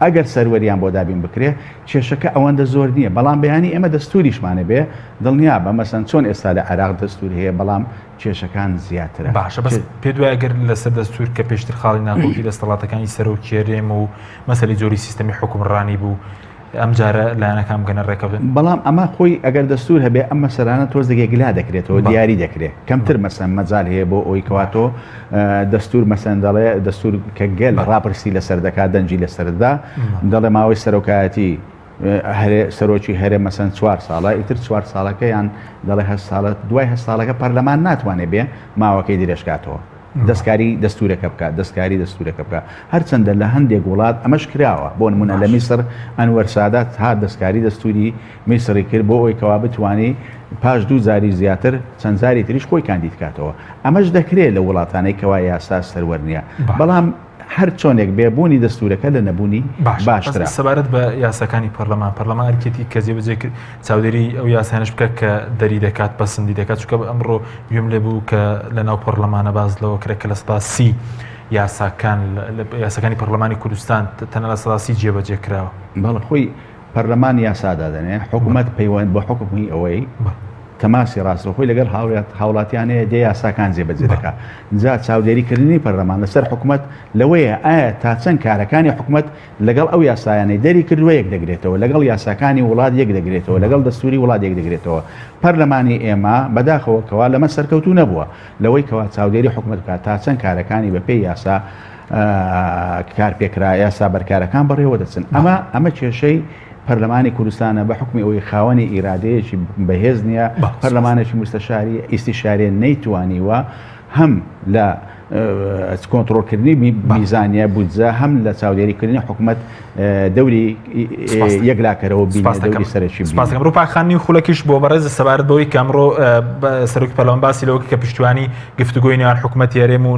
ئەگەر سەروەریان بۆ دابین بکرێ کێشەکە ئەوەندە زۆر نییە بەڵام بەیانی ئێمە دەستوریشمانە بێ دڵنیابە مەسەن چۆن ئێستا لە عێراق دەستور هەیە بەڵام کێشەکان زیاترە. باشە بەس پێت وایە گەر لەسەر دەستور کە پێشتر خاڵی ناکۆکی دەستەڵاتەکانی سەرۆکی هەرێم و مەسەلەی جۆری سیستەمی حوکمڕانی بوو ئەم جارە لایەنەکان بگەنە ڕێکەوتن؟ بەڵام ئەمە خۆی ئەگەر دەستور هەبێ ئەم مەسەلانە تۆزێک یەکلا دەکرێتەوە دیاری دەکرێ کەمتر مەسەن مەجال هەیە بۆ ئەوی کەوا تۆ دەستور مەسەن دەڵێ دەستور کە گەل ڕاپرسی لەسەر دەکات دەنگی لەسەردا دەڵێ ماوەی سەرۆکایەتی هەرێ سەرۆکی هەرێم مەسەن چوار ساڵە ئیتر چوار ساڵەکە یان دەڵێ هەشت ساڵە دوای هەشت ساڵەکە پەرلەمان ناتوانێ بێ ماوەکەی درێژکاتەوە دەستکاری دەستورەکە بکات دەستکاری دەستورەکە بکات هەرچەندە لە هەندێک وڵات ئەمەش کراوە بۆ نمونە لە میسر ئەنوەر سادات هات دەستکاری دەستوری میسری کرد بۆ ئەوی کەوا بتوانی پاش دوو جاری زیاتر چەند جاری تریش خۆی کاندید کاتەوە ئەمەش دەکرێت لە وڵاتانەی کەوا یاسا سەروەر نییە بەڵام هەر چۆنێک بێ بوونی دەستوورەکە لە نەبوونی باشترە. سەبارەت بە یاساکانی پەرلەمان، پەرلەمان ئەرکێتی کە جێبەجێ کرد چاودێری ئەو یاسانەش بکە کە دەری دەکات پەسەندی دەکات چونکە ئەمڕۆ گوێم لێ بوو کە لە ناو پەرلەمانە باس لەوە کرا کە 30% یاساکان یاساکانی پەرلەمانی کوردستان تەنها 30% جێبەجێ کراوە؟ بەڵێ خۆی پەرلەمان یاسا دادەنێ حکوومەت پەیوەند بە حکومی ئەوەی تەماسی ڕاستەوخۆی لەگەڵ هاوڵاتیان هەیە دێ یاساکان جێبەجێ دەکات جا چاودێریکردنی پەرلەمان لەسەر حکوومەت لەوەیە ئایا تا چەند کارەکانی حکوومەت لەگەڵ ئەو یاسایانەی دەری کردووە یەک دەگرێتەوە، لەگەڵ یاساکانی وڵات یەک دەگرێتەوە، لەگەڵ دەستووری وڵات یەک دەگرێتەوە. پەرلەمانی ئێمە بەداخەوە کەوا لەمە سەرکەوتوو نەبووە، لەوەی کەوا چاودێری حکومەت بکات تا چەند کارەکانی بەپێی یاسا کارپێکرا، یاسا بەرکارەکان بەڕێوە دەچن. ئەمە ئەمە کێشەی پەرلەمانی کوردستانە بە حوکمی ئەوەی خاوەنی ئیرادەیەکی بەهێز نییە، پەرلەمانێکی موستەشاری ئیستیشاریە نەیتوانیوە هەم لە کۆنتڕۆڵکردنی میزانیە بودجە هەم لە چاودێریکردنی حکومەت دەوری یەکلاکەرەوە بینێ دەوری سەرەکی سپاس دەکەم ڕووپاک خان نیو خولەکیش بۆ بەڕێز سەبارەت بەوەی کە ئەمڕۆ سەرۆکی پەرلەمان باسی لەوە کە پشتیوانی گفتوگۆی نێوان حکومەتی هەرێم و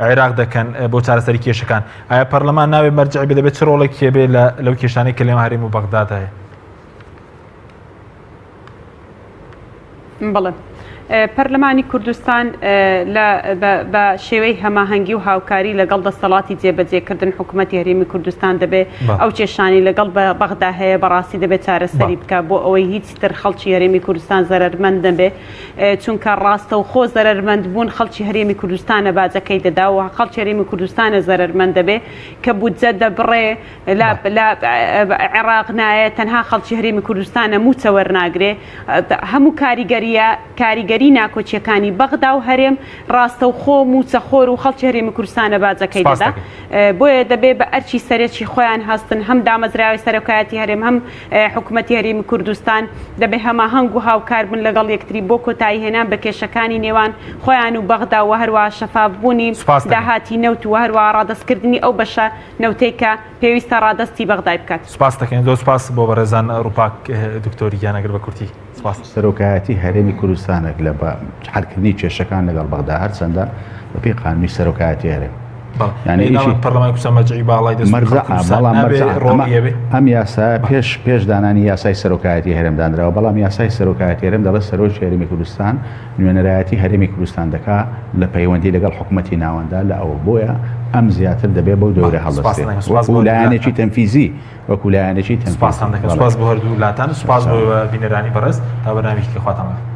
عێراق دەکەن بۆ چارەسەری کێشەکان ئایا پەرلەمان ناوێ مەرجع بێ دەبێت چ ڕۆڵێکی هەبێ لەو کێشانەی کە لێم هەرێم و بەغداد هەیە؟ بەڵێ. پەرلەمانی کوردستان لە بە شێوەی هەماهەنگی و هاوکاری لەگەڵ دەسەڵاتی جێبەجێکردن حکوومەتی هەرێمی کوردستان دەبێ ئەو کێشانی لەگەڵ بەغدا هەیە بەڕاستی دەبێت چارەسەری بکە بۆ ئەوەی هیچ تر خەڵکی هەرێمی کوردستان زەرەرمەند نەبێ چونکە ڕاستەوخۆ زەرەرمەند بوون خەڵکی هەرێمی کوردستانە باجەکەی دەدا و خەڵکی هەرێمی کوردستانە زەرەرمەند دەبێ کە بودجە دەبڕێ لە لە عێراق نایە تەنها خەڵکی هەرێمی کوردستانە مووچە وەرناگرێ هەموو کاریگەریە کاریگەری ناکۆکیەکانی بەغدا و هەرێم ڕاستەوخۆ مووچەخۆر و خەڵکی هەرێمی کوردستانە باجەکەی دەدا بۆیە دەبێ بە ئەرکی سەرەکی خۆیان هەستن هەم دامەزراوەی سەرۆکایەتی هەرێم هەم حکوومەتی هەرێمی کوردستان دەبێ هەماهەنگ و هاوکار بن لەگەڵ یەکتری بۆ کۆتایی هێنان بە کێشەکانی نێوان خۆیان و بەغدا و هەروەها شەفاف بوونی داهاتی نەوت و هەروەها ڕادەستکردنی ئەو بەشە نەوتەی کە پێویستە ڕادەستی بەغدای بکات. سوپاست دەکەین زۆر سوپاس بۆ بەڕێزان ڕووپاک دکتۆری گیان ئەگەر بە کورتی سوپاس. سەرۆکایەتی هەرێمی کوردستانێک لە بە حەلکردنی کێشەکان لەگەڵ بەغدا هەرچەندە بەپێی قانونی سەرۆکایەتی هەرێم یعنی ئیشی پەرلەمانی کوردستان مەرجعی باڵای دەستوری مەرجع خەڵکی کوردستان بەڵام نابێ مەرجع ڕۆڵی ئەمە هەبێ؟ ئەم یاسایە پێش پێش دانانی یاسای سەرۆکایەتی هەرێم دانراوە بەڵام یاسای سەرۆکایەتی هەرێم دەڵێت سەرۆکی هەرێمی کوردستان نوێنەرایەتی هەرێمی کوردستان دەکا لە پەیوەندی لەگەڵ حکومەتی ناوەندا لە ئەوە بۆیە ئەم زیاتر دەبێ بەو دەورە هەڵدەستێ وەکو لایەنێکی تەنفیزی وەکو لایەنێکی تەنفیزی. سوپاستان دەکەم سوپاس بۆ هەردوو لاتان سوپاس بۆ بینەرانی بەڕێز تا بەرنامەیەکی دیکە خواتان لەگەڵ.